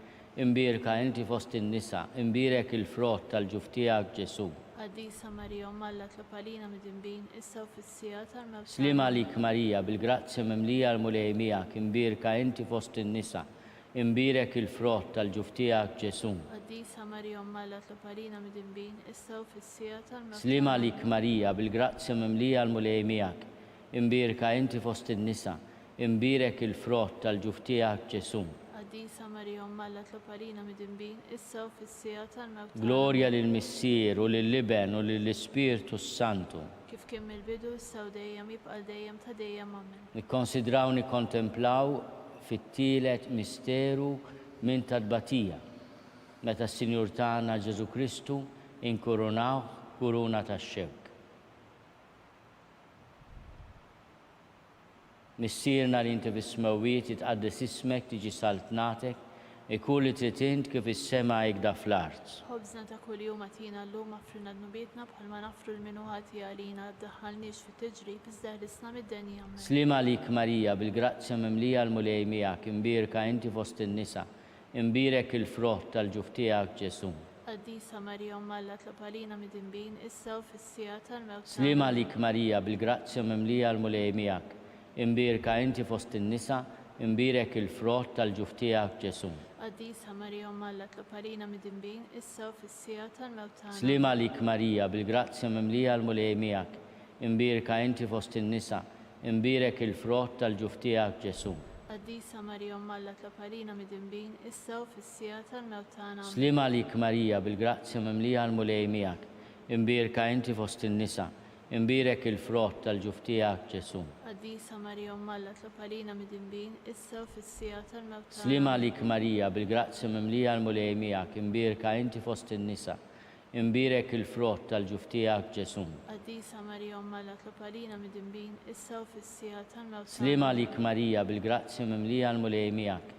imbierka inti fost in-nisa, imbierek il-frott tal-ġuf tiegħek, Ġesù. Qaddisa Marija Omm Alla itlob għalina midinbin, issa u fis-siegħa tal-mewt Sliem tagħna. għalik Marija, bil-grazzja mimlija l-Mulej miegħek, imbierka inti fost in-nisa, Imbierek il-frott tal-ġuf tiegħek, Ġesù. Qaddisa Marija Omm Alla itlob għalina midinbin, issa u fis-siegħa tal-mewt Sliem tagħna. għalik Marija, bil-grazzja mimlija l-Mulej miegħek. Imbierka inti fost in-nisa, imbierek il-frott tal-ġuf tiegħek, Ġesù. Qaddisa Marija Omm Alla itlob għalina midinbin, issa u fis-siegħa tal-mewt tagħna. Glorja lill-Missier u lill-Iben u lill-Ispirtu s-Santu. Kif kien mill-bidu, issa u dejjem, jibqa' għal dejjem ta' dejjem. Amen. Nikkonsidraw nikkontemplaw fit-tielet misteru minn ta' tbatija, meta s-Sinjur tagħna Ġesù Kristu inkurunawh b'kuruna tax-xewk. Missierna li inti fis-smewwiet, jitqaddes ismek, tiġi saltnatek, ikun li trid int kif fis-sema hekda fl-art. Ħobżna ta' kuljum agħtina llum, aghfrilna dnubietna bħalma naghfru 'l min hu ħati għalina, ddaħħalniex fit-tiġrib iżda ħlisna mid-deni. Ammen. Sliem għalik Marija, bil-grazzja mimlija l-Mulej miegħek, imbierka inti fost in-nisa, imbierek il-frott tal-ġuf tiegħek Ġesù. Qaddisa Marija Omm Alla itlob għalina midinbin, issa u fis-siegħa tal-mewt tagħna. Sliem għalik Marija, bil-grazzja mimlija l-Mulej miegħek, imbierka inti fost in-nisa, imbierek il-frott tal-ġuf tiegħek Ġesù. Qaddisa Marija Omm Alla itlob għalina midinbin, issa u fis-siegħa tal-mewt tagħna. Sliem għalik Marija, bil-grazzja mimlija l-Mulej miegħek, Imbierka inti fost in-nisa, imbierek il-frott tal-ġuf tiegħek, Ġesù. Qaddisa Marija Omm Alla itlob għalina midinbin, issa u fis-siegħa tal-mewt tagħna. Ammen. Sliem għalik Marija, bil-grazzja mimlija l-Mulej miegħek, imbierka inti fost in-nisa, imbierek il-frott tal-ġuf tiegħek, Ġesù. Qaddisa Marija Omm Alla itlob għalina midinbin, issa u fis-siegħa tal-mewt tagħna. Sliem għalik Marija, bil-grazzja mimlija l-Mulej miegħek, imbierka inti fost in-nisa, Imbierek il-frott tal-ġuf tiegħek, Ġesù. Qaddisa Marija Omm Alla itlob għalina midinbin, issa u fis-siegħa tal-mewt tagħna. Sliem għalik Marija, bil-grazzja mimlija l-Mulej miegħek.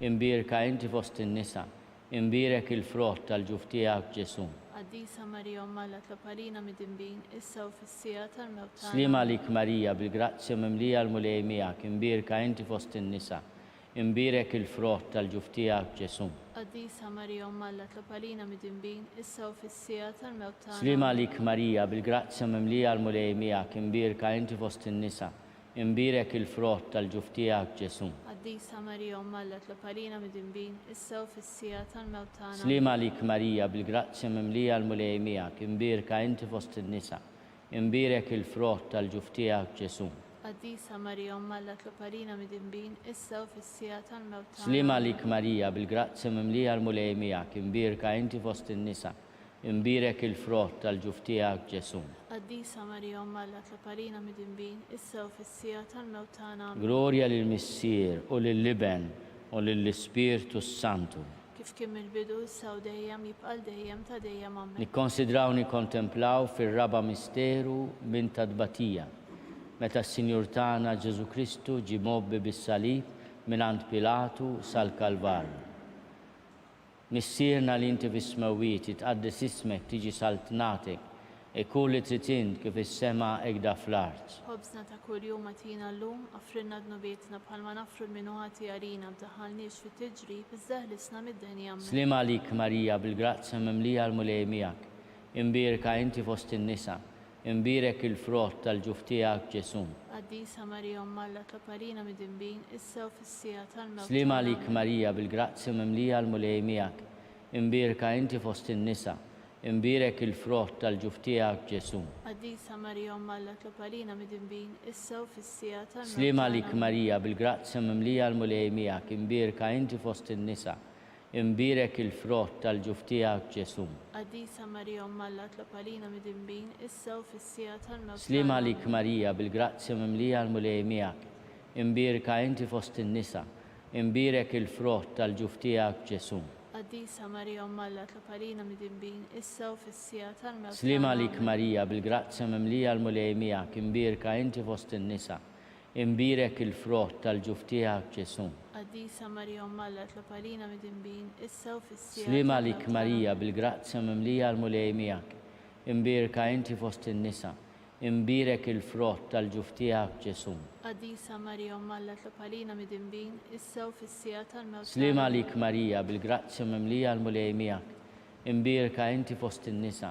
Imbierka inti fost in-nisa, imbierek il-frott tal-ġuf tiegħek, Ġesù. Qaddisa Marija Omm Alla itlob għalina midinbin, issa u fis-siegħa tal-mewt tagħna. Sliem għalik Marija, bil-grazzja mimlija l-Mulej miegħek, imbierka inti fost in-nisa, Imbierek il-frott tal-ġuf tiegħek, Ġesù. Qaddisa Marija Omm Alla itlob għalina midinbin, issa u fis-siegħa tal-mewt tagħna. Sliem għalik Marija, bil-grazzja mimlija l-Mulej miegħek, imbierka inti fost in-nisa, imbierek il-frott tal-ġuf tiegħek, Ġesù. Qaddisa Marija Omm Alla itlob għalina midinbin, issa u fis-siegħa tal-mewt tagħna. Sliem għalik Marija, bil-grazzja mimlija l-Mulej miegħek, imbierka inti fost in-nisa, Imbierek il-frott tal-ġuf tiegħek, Ġesù. Qaddisa Marija Omm Alla itlob għalina midinbin, issa u fis-siegħa tal-mewt tagħna. Sliem għalik Marija, bil-grazzja mimlija l-Mulej miegħek, imbierka inti fost in-nisa, imbierek il-frott tal-ġuf tiegħek, Ġesù. Qaddisa Marija Omm Alla itlob għalina midinbin, issa u fis-siegħa tal-mewt tagħna. Ammen. Glorja lill-Missier u lill-Iben u lill-Ispirtu s-Santu. Kif kien mill-bidu, issa u dejjem, jibqa' għal dejjem ta' dejjem. Ammen. Nikkonsidraw nikkontemplaw fir-raba' misteru minn ta' tbatija, meta s-Sinjur tagħna Ġesù Kristu ġie mgħobbi bis-salib mingħand Pilatu sal-Kalvarju. Missierna li inti fis-smewwiet, jitqaddes ismek, tiġi saltnatek, ikun li trid int kif fis-sema hekk da fl-art. Ħobżna ta' kuljum agħtina llum, aghfrilna dnubietna bħalma naghfru 'l min hu ħati għalina, mdaħħalniex fit-tiġrib, iżda eħlisna mid-deni. Ammen. Sliem għalik Marija bil-grazzja mimlija l-Mulej miegħek, imbierka inti fost in-nisa, Imbierek il-frott tal-ġuf tiegħek, Ġesù. Qaddisa Marija Omm Alla tlob għalina midinbin, issa u fis-siegħa tal-mewt Sliem tagħna. għalik Ammen. Marija bil-grazzja mimlija l-Mulej miegħek, imbierka inti fost in-nisa, imbierek il-frott tal-ġuf tiegħek, Ġesù. Qaddisa Marija Omm Alla tlob għalina midinbin, issa u fis-siegħa tal-mewt Sliem tagħna. għalik Ammen. Marija bil-grazzja mimlija l-Mulej miegħek, imbierka inti fost in-nisa, Imbierek il-frott tal-ġuf tiegħek, Ġesù. Qaddisa Marija Omm Alla tlob għalina midinbin, issa u fis-siegħa tal-mewt Sliem tagħna. għalik Ammen. Marija, bil-grazzja mimlija l-Mulej miegħek. Imbierka inti fost in-nisa. Imbierek il-frott tal-ġuf tiegħek, Ġesù. Qaddisa Marija Omm Alla tlob għalina midinbin, issa u fis-siegħa tal-mewt Sliem tagħna. għalik Ammen. Marija, bil-grazzja mimlija l-Mulej miegħek, imbierka inti fost in-nisa. Imbierek il-frott tal-ġuf tiegħek, Ġesù. Qaddisa Marija Omm Alla itlob għalina midinbin, issa u fis-siegħa Sliem għalik tal-mewt tagħna. Marija Ammen. bil-grazzja mimlija l-Mulej miegħek. Imbierka inti fost in-nisa. Imbierek il-frott tal-ġuf tiegħek, Ġesù. Qaddisa Marija Omm Alla itlob għalina midinbin, issa u fis-siegħa tal-mewt Sliem tagħna. għalik Ammen. Marija bil-grazzja mimlija l-Mulej miegħek. Imbierka inti fost in-nisa.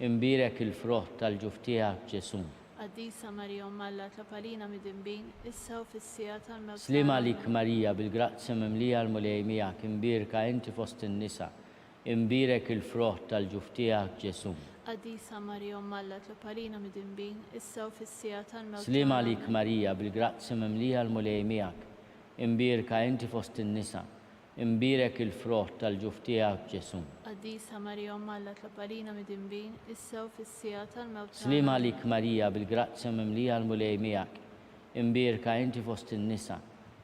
Imbierek il-frott tal-ġuf tiegħek, Ġesù. Qaddisa Marija Omm Alla itlob għalina midinbin, issa u fis-siegħa tal-mewt Sliem tagħna. għalik Ammen. Marija, bil-grazzja mimlija l-Mulej miegħek, imbierka inti fost in-nisa, imbierek il-frott tal-ġuf tiegħek, Ġesù. Qaddisa Marija Omm Alla itlob għalina midinbin, issa u fis-siegħa tal-mewt Sliem tagħna. għalik Ammen. Marija, bil-grazzja mimlija l-Mulej miegħek, imbierka inti fost in-nisa, Imbierek il-frott tal-ġuf tiegħek, Ġesù. Qaddisa Marija Omm Alla tlob għalina midinbin, issa u fis-siegħa tal-mewt Sliem tagħna. għalik Ammen. Marija bil-grazzja mimlija l-Mulej miegħek. Imbierka inti fost in-nisa.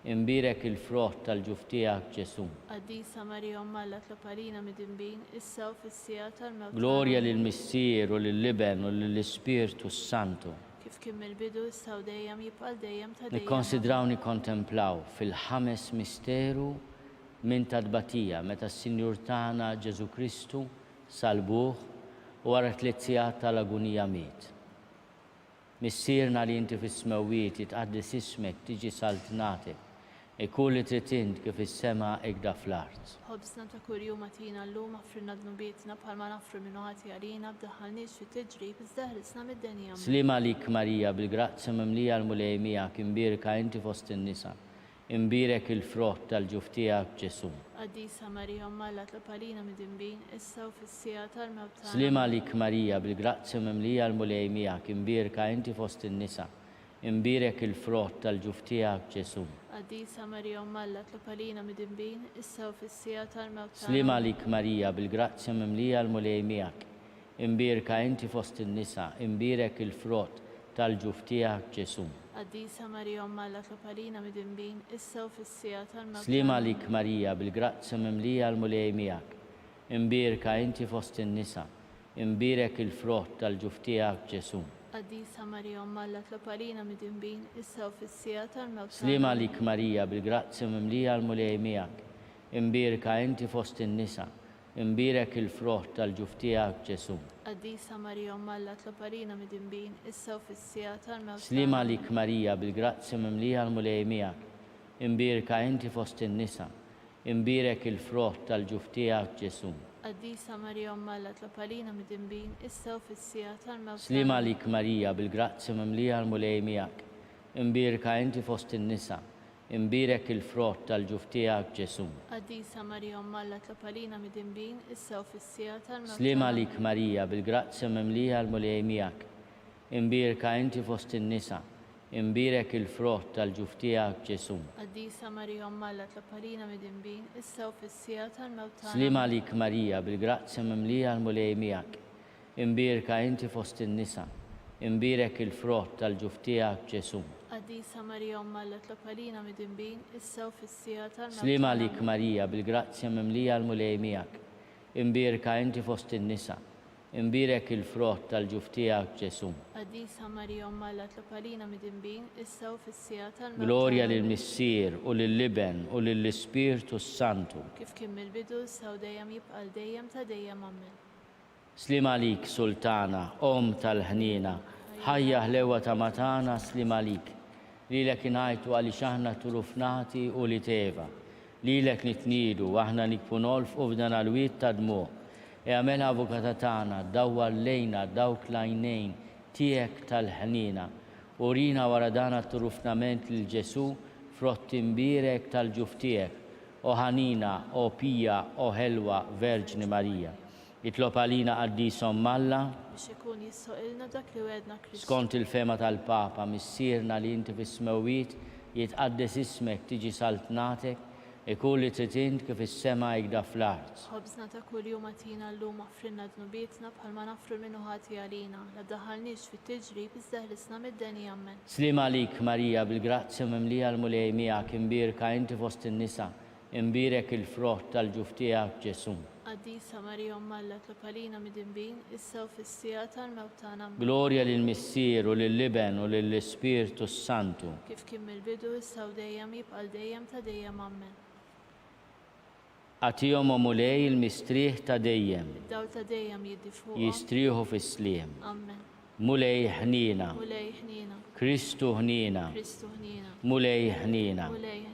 Imbierek il-frott tal-ġuf tiegħek, Ġesù. Qaddisa Marija Omm Alla tlob għalina midinbin, issa u fis-siegħa tal-mewt tagħna. Glorja Ammen. lill-Missier u lill-Iben u lill-Ispirtu s-Santu. Kif kien mill-bidu, issa u dejjem, jibqa' għal dejjem ta' dejjem. Nikkonsidraw Ammen. nikkontemplaw fil-ħames misteru minn ta' tbatija meta s-Sinjur tagħna Ġesù Kristu sallbuh u wara tliet sigħat tal-agunija miet. Missierna li inti fis-smewwiet, jitqaddes ismek, tiġi saltnatek, Ikun li trid int kif fis-sema hekk da fl-art. Ħobżna ta' kuljum agħtina llum, aghfrilna dnubietna bħalma naghfru min hu ħati għalina, tdaħħalniex fit-tiġrib, iżda eħlisna mid-deni. Ammen. Sliem għalik Marija, bil-grazzja mimlija l-Mulej miegħek, imbierka inti fost in-nisa, imbierek il-frott tal-ġuf tiegħek Ġesù. Qaddisa Marija Omm Alla tlob għalina midinbin, issa u fis-siegħa tal-mewt tagħna. Sliem Ammen. għalik Marija, bil-grazzja mimlija l-Mulej miegħek, imbierka inti fost in-nisa, Imbierek il-frott tal-ġuf tiegħek, Ġesù. Qaddisa Marija Omm Alla tlob għalina midinbin, issa u fis-siegħa tal-mewt tagħna. Sliem Ammen. għalik Marija, bil-grazzja mimlija l-Mulej miegħek. Imbierka inti fost in-nisa, imbierek il-frott tal-ġuf tiegħek, Ġesù. Qaddisa Marija Omm Alla tlob għalina midinbin, issa u fis-siegħa tal-mewt Sliem tagħna. għalik Ammen. Marija, bil-grazzja mimlija l-Mulej miegħek. Imbierka inti fost in-nisa, Imbierek il-frott tal-ġuf tiegħek, Ġesù. Qaddisa Marija Omm Alla tlob għalina midinbin, issa u fis-siegħa tal-mewt Sliem tagħna. għalik Ammen. Marija, bil-grazzja mimlija l-Mulej miegħek. Imbierka inti fost in-nisa, imbierek il-frott tal-ġuf tiegħek, Ġesù. Qaddisa Marija Omm Alla tlob għalina midinbin, issa u fis-siegħa tal-mewt Sliem tagħna. għalik Ammen. Marija, bil-grazzja mimlija l-Mulej miegħek. Imbierka inti fost in-nisa, Imbierek il-frott tal-ġuf tiegħek, Ġesù. Qaddisa Marija Omm Alla tlob għalina midinbin, issa u fis-siegħa tal-mewt Sliem tagħna. għalik Marija, bil-grazzja mimlija l-Mulej miegħek. Imbierka inti fost in-nisa, imbierek il-frott tal-ġuf tiegħek, Ġesù. Qaddisa Marija Omm Alla tlob għalina midinbin, issa u fis-siegħa tal-mewt Sliem tagħna. għalik Ammen. Marija, bil-grazzja mimlija l-Mulej miegħek. Imbierka inti fost in-nisa, Imbierek il-frott tal-ġuf tiegħek, Ġesù. Qaddisa Marija Omm Alla tlob għalina midinbin, issa u fis-siegħa tal-mewt tagħna. Sliem Ammen. għalik Marija, bil-grazzja mimlija l-Mulej miegħek. Imbierka inti fost in-nisa, imbierek il-frott tal-ġuf tiegħek, Ġesù. Qaddisa. Qaddisa Marija Omm Alla itlob għalina midinbin, issa u fis-siegħa tal-mewt Sliem tagħna. għalik Marija, bil-grazzja mimlija l-Mulej miegħek. Imbierka inti fost in-nisa, imbierek il-frott tal-ġuf tiegħek Ġesù. Qaddisa Marija Omm Alla itlob għalina midinbin, issa u fis-siegħa tal-mewt Glorja tagħna. lill-Missier u lill-Iben u lill-Ispirtu s-Santu. Kif kien mill-bidu, issa u dejjem jibqa' għal dejjem ta' dejjem. Ammen. Sliem għalik, Sultana, Omm tal-ħniena, ħajja ħlewwa ta' ma tagħna, sliem għalik. Lilek ingħajtu għaliex aħna turufnati ulied Eva. Lilek nitniedu, aħna nikfu nolfqu f'dan għal-wied ta' dmugħ. Egħmel avukata tagħna, dawwar lejna dawk l-għajnejn tiegħek tal-ħniena. Urina wara dan għat-turufnament lil Ġesù, frott imbierek tal-ġuf tiegħek. O ħanina, o pija, o ħelwa Verġni Marija. Itlob għalina Qaddis Omm Alla. Biex ikun jissoqilna dak li wegħedna Kristu. Skont il-fehma tal-Papa, Missierna li inti fis-smewwiet, jitqaddes ismek, tiġi saltnatek, ikun li trid int kif fis-sema hekda fl-art. Ħobżna ta' kuljum agħtina llum aħfrilna dnubietna bħalma naħfru 'l min hu ħati għalina, la ddaħħalniex fit-tiġrib iżda eħlisna mid-deni. Ammen. Sliem għalik Marija bil-grazzja mimlija l-Mulej miegħek imbierka inti fost in-nisa, Imbierek il-frott tal-ġuf tiegħek, Ġesù. Qaddisa Marija Omm Alla itlob għalina midinbin, issa u fis-siegħa tal-mewt tagħna. Ammen. Glorja lill-Missier u lill-Iben u lill-Ispirtu s-Santu. Kif kien mill-bidu, issa u dejjem, jibqa' għal dejjem ta' dejjem. Ammen. Agħtihom, o Mulej, il-mistrieħ ta' dejjem. Id-dawl ta' dejjem jiddi fuqhom. Jistrieħu fis-sliem. Ammen. Mulej ħniena. Mulej ħniena. Kristu ħniena. Kristu ħniena. Mulej ħniena. Mulej ħniena.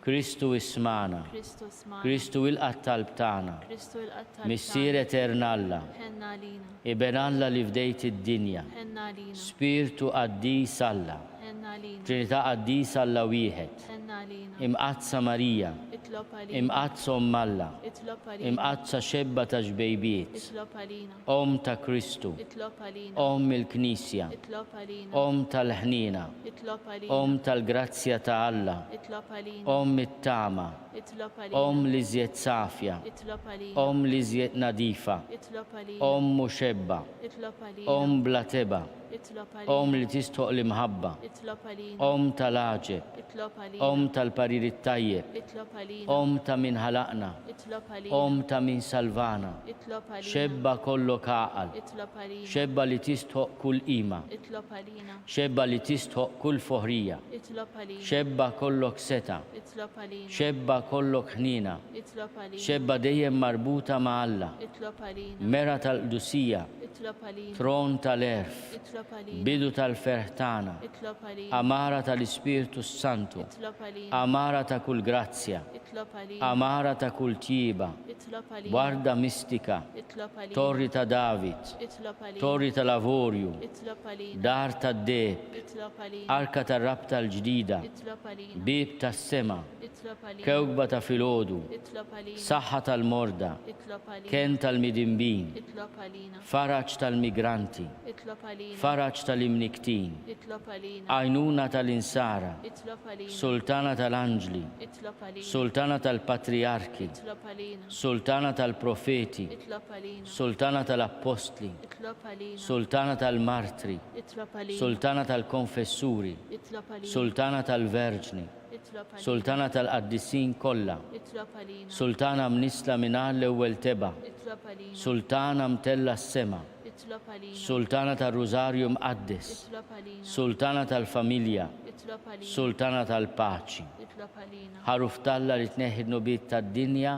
Kristu ismagħna. Kristu ismagħna. Kristu ilqa' t-talb tagħna. Kristu ilqa' t-talb tagħna. Missier etern Alla. Ħenn għalina. Iben Alla li fdejt id-dinja. Ħenn għalina. Spirtu qaddis Alla. Ħenn għalina. Trinità qaddisa Alla wieħed. Ħenn għalina. Imqaddsa Marija. Itlob għalina. Imqaddsa Omm Alla. Itlob għalina. Imqaddsa xebba ta' xbejbiet. Itlob għalina. Omm ta' Kristu. Itlob għalina. Omm il-Knisja. Itlob għalina. Omm tal-ħniena. Itlob għalina. Omm tal-grazzja ta' Alla. Itlob għalina. Omm it-tama. Itlob għalina. Omm l-iżjed safja. Itlob għalina. Omm l-iżjed nadifa. Itlob għalina. Omm u xebba. Itlob għalina. Omm bla tebgħa. Itlob għalina. Omm li tistħoq l-imħabba. Itlob għalina. Omm tal-għaġeb. Itlob għalina. Omm tal-parir it-tajjeb. Itlob għalina. Omm ta' min ħalaqna. Itlob għalina. Omm ta' min salvana. Itlob għalina. Xebba kollok għaqal. Itlob għalina. Xebba li tistħoq kull qima. Itlob għalina. Xebba li tistħoq kull foħrija. Itlob għalina. Xebba kollok setgħa. Itlob għalina. Xebba kollok ħniena. Itlob għalina. Xebba dejjem marbuta ma' Alla. Itlob għalina. Mera tal-qdusija. Itlob għalina. Tron tal-għerf. Itlob għalina. Bidu tal-ferħ tagħna. Itlob għalina. Għamara tal-Ispirtu s-Santu. Itlob għalina. Għamara ta' kull grazzja. Itlob għalina. Għamara ta' kull tjieba. Itlob għalina. Warda mistika. Itlob għalina. Torri ta' David. Itlob għalina. Torri tal-avorju. Itlob għalina. Dar tad-deheb. Itlob għalina. Arka tar-rabta l-ġdida. Itlob għalina. Bieb tas-sema. Itlob għalina. Kewkba ta' filgħodu. Itlob għalina. Saħħa tal-morda. Itlob għalina. Kenn tal-midinbin. Itlob għalina. Faraġ tal-migranti. Itlob għalina. Faraġ tal-imnikktin. Itlob għalina. Għajnuna tal-insara. Itlob għalina. Sultana tal-anġli. Itlob għalina. Sultana tal-patrijarki. Itlob għalina. Sultana tal-profeti. Itlob għalina. Sultana tal-appostli. Itlob għalina. Sultana tal-martri. Itlob għalina. Sultana tal-konfessuri. Itlob għalina. Sultana tal-verġni. Itlob għalina. Sultana tal-qaddisin kollha. Itlob għalina. Sultana mnissla mingħajr l-ewwel tebgħa. Itlob għalina. Sultana mtellgħa s-sema. Itlob għalina. Sultana tar-Rużarju Mqaddes. Itlob għalina. Sultana tal-familja. Itlob għalina. Sultana tal-paċi. Itlob għalina. Ħaruf t'Alla li tneħħi d-dnubiet tad-dinja,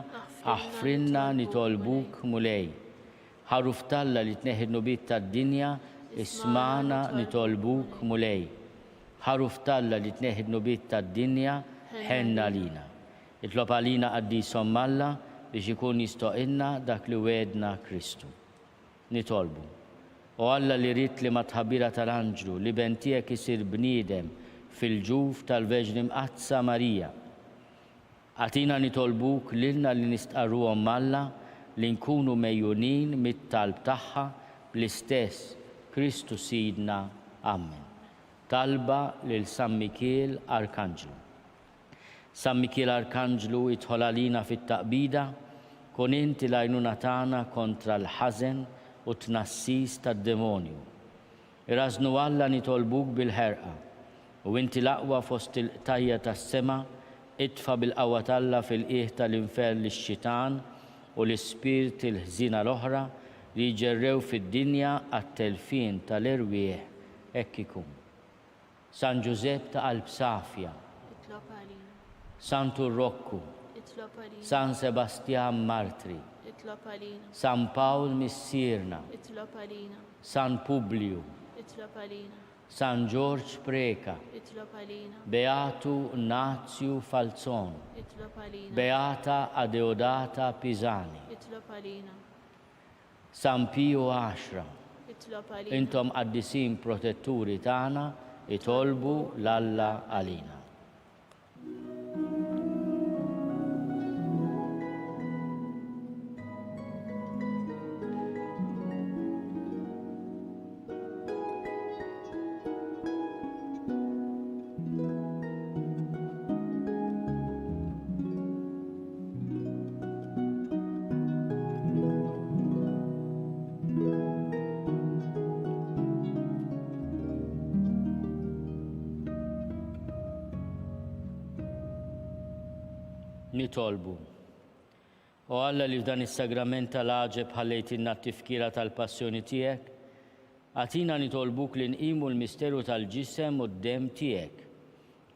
aħfrilna nitolbuk Mulej. Ħaruf t'Alla li tneħħi d-dnubiet tad-dinja, ismagħna nitolbuk Mulej. Ħaruf t'Alla li tneħħi d-dnubiet tad-dinja, ħenn għalina. Itlob għalina Qaddis Omm Alla biex ikun jistoqilna dak li wegħedna Kristu. Nitolbu. O Alla li ridt li mat-tħabbira tal-anġlu l-Iben tiegħek isir bniedem fil-ġuf tal-Verġni Mqaddsa Marija, Agħtina nitolbuk lilna li nistqarru Omm Alla li nkunu megħjunin mit-talb tagħha bl-istess Kristu Sidna. Ammen. Talba lil San Mikiel Arkanġlu. San Mikiel Arkanġlu idħol għalina fit-taqbida, kun inti l-għajnuna tagħna kontra l-ħażen u t-tnassis tad-demonju. Irażżnu Alla nitolbuk bil-ħerqa. U inti l-aqwa fost il-qtajja' tas-sema, itfa' bil-qawwa t'Alla fil-qiegħ tal-infern lix-xitan u l-ispirti l-ħżiena l-oħra li jġerrew fid-dinja għat-telfien tal-erwieħ, hekk ikun. San Ġużepp ta' qalb safja. Itlob għalina. Santu Rokku. Itlob għalina. San Sebastjan Martri. Itlob għalina. San Pawl Missierna. Itlob għalina. San Publiju. Itlob għalina. San Ġorġ Preca. Itlob għalina. Beatu Nazju Falzon. Itlob għalina. Beata Adeodata Pisani. Itlob għalina. San Piju Għaxra. Itlob għalina. Intom qaddisin protetturi tagħna, itolbu 'l Alla għalina. Nitolbu. O Alla li f'dan is-sagrament tal-għaġeb ħallejtilna t-tifkira tal-passjoni tiegħek, agħtina nitolbuk li nqimu l-misteru tal-ġisem u d-demm tiegħek,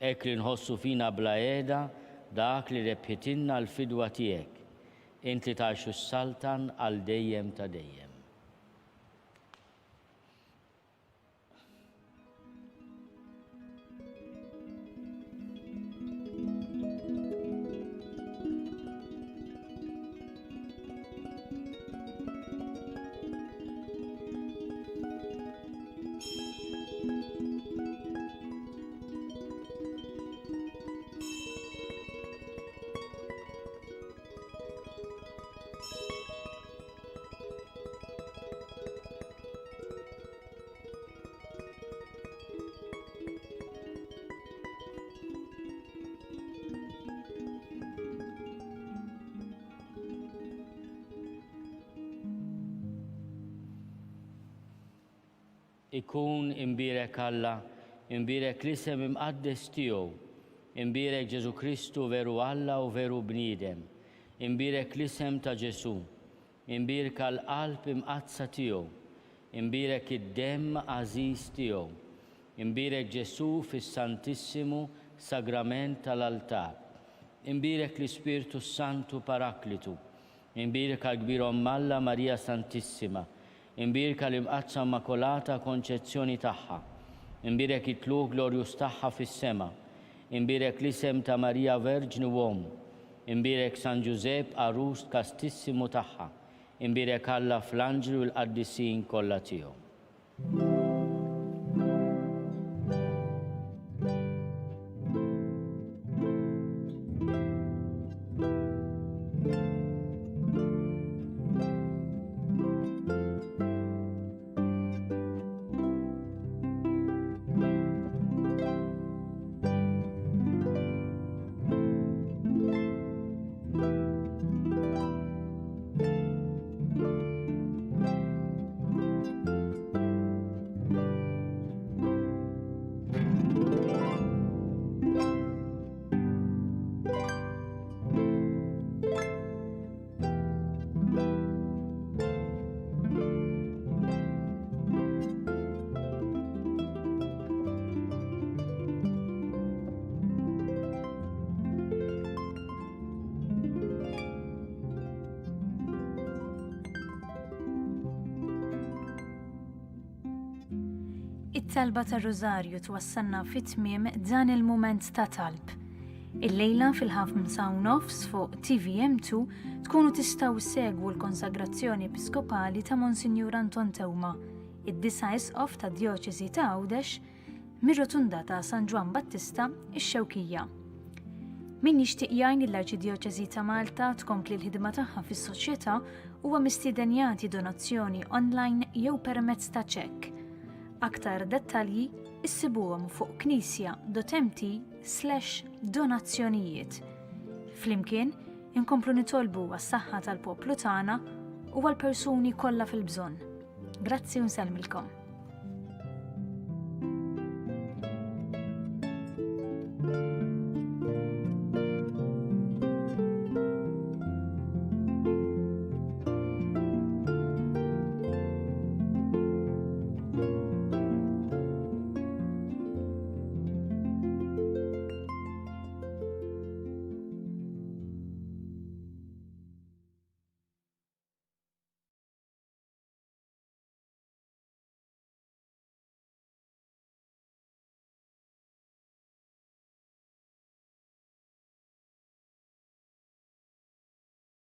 Hekk li nħossu fina bla heda dak li rebħitilna l-fidwa tiegħek, int li tgħix u ssaltan għal dejjem ta' dejjem. Ikun imbierek Alla, imbierek l-isem imqaddes tiegħu, imbierek Ġesù Kristu veru Alla u veru bniedem, imbierek l-isem ta' Ġesù, imbierka l-qalb imqaddsa tiegħu, imbierek id-demm għażiż tiegħu, imbierek Ġesù fis-Santissimu Sagrament tal-altar, imbierek l-Ispirtu s-Santu Paraklitu, Imbierka l-Kbir Omm Alla Marija Santissima, imbierka l-Imqaddsa Immakolata Konċezzjoni tagħha, imbierek it-tlugħ glorjuż tagħha fis-sema, imbierek l-isem ta' Marija Verġni u Omm, imbierek San Ġużepp għarus kastissimu tagħha, imbierek Alla fl-anġli u l-qaddisin kollha tiegħu. It-talba tar-Rużarju twassalna fi tmiem dan il-mument ta' talb. Illejla fil-ħamsa u nofs fuq TVM2 tkunu tistgħu ssegwu l-konsagrazzjoni episkopali ta' Monsinjur Anton Teuma, id-disa' isqof tad-Djoċesi ta' Għawdex, mir-Rotunda ta' San Ġwann Battista, ix-Xewkija. Min jixtieq jgħin lill-Arċidjoċesi ta' Malta tkompli l-ħidma tagħha fis-soċjetà huwa mistieden jagħti donazzjoni online jew permezz ta' ċekk. Aktar dettalji issibuhom fuq knisja.mt slash donazzjonijiet. Flimkien, inkomplu nitolbu għas-saħħa tal-poplu tagħna u għall-persuni kollha fil-bżonn. Grazzi u nsellmilkom.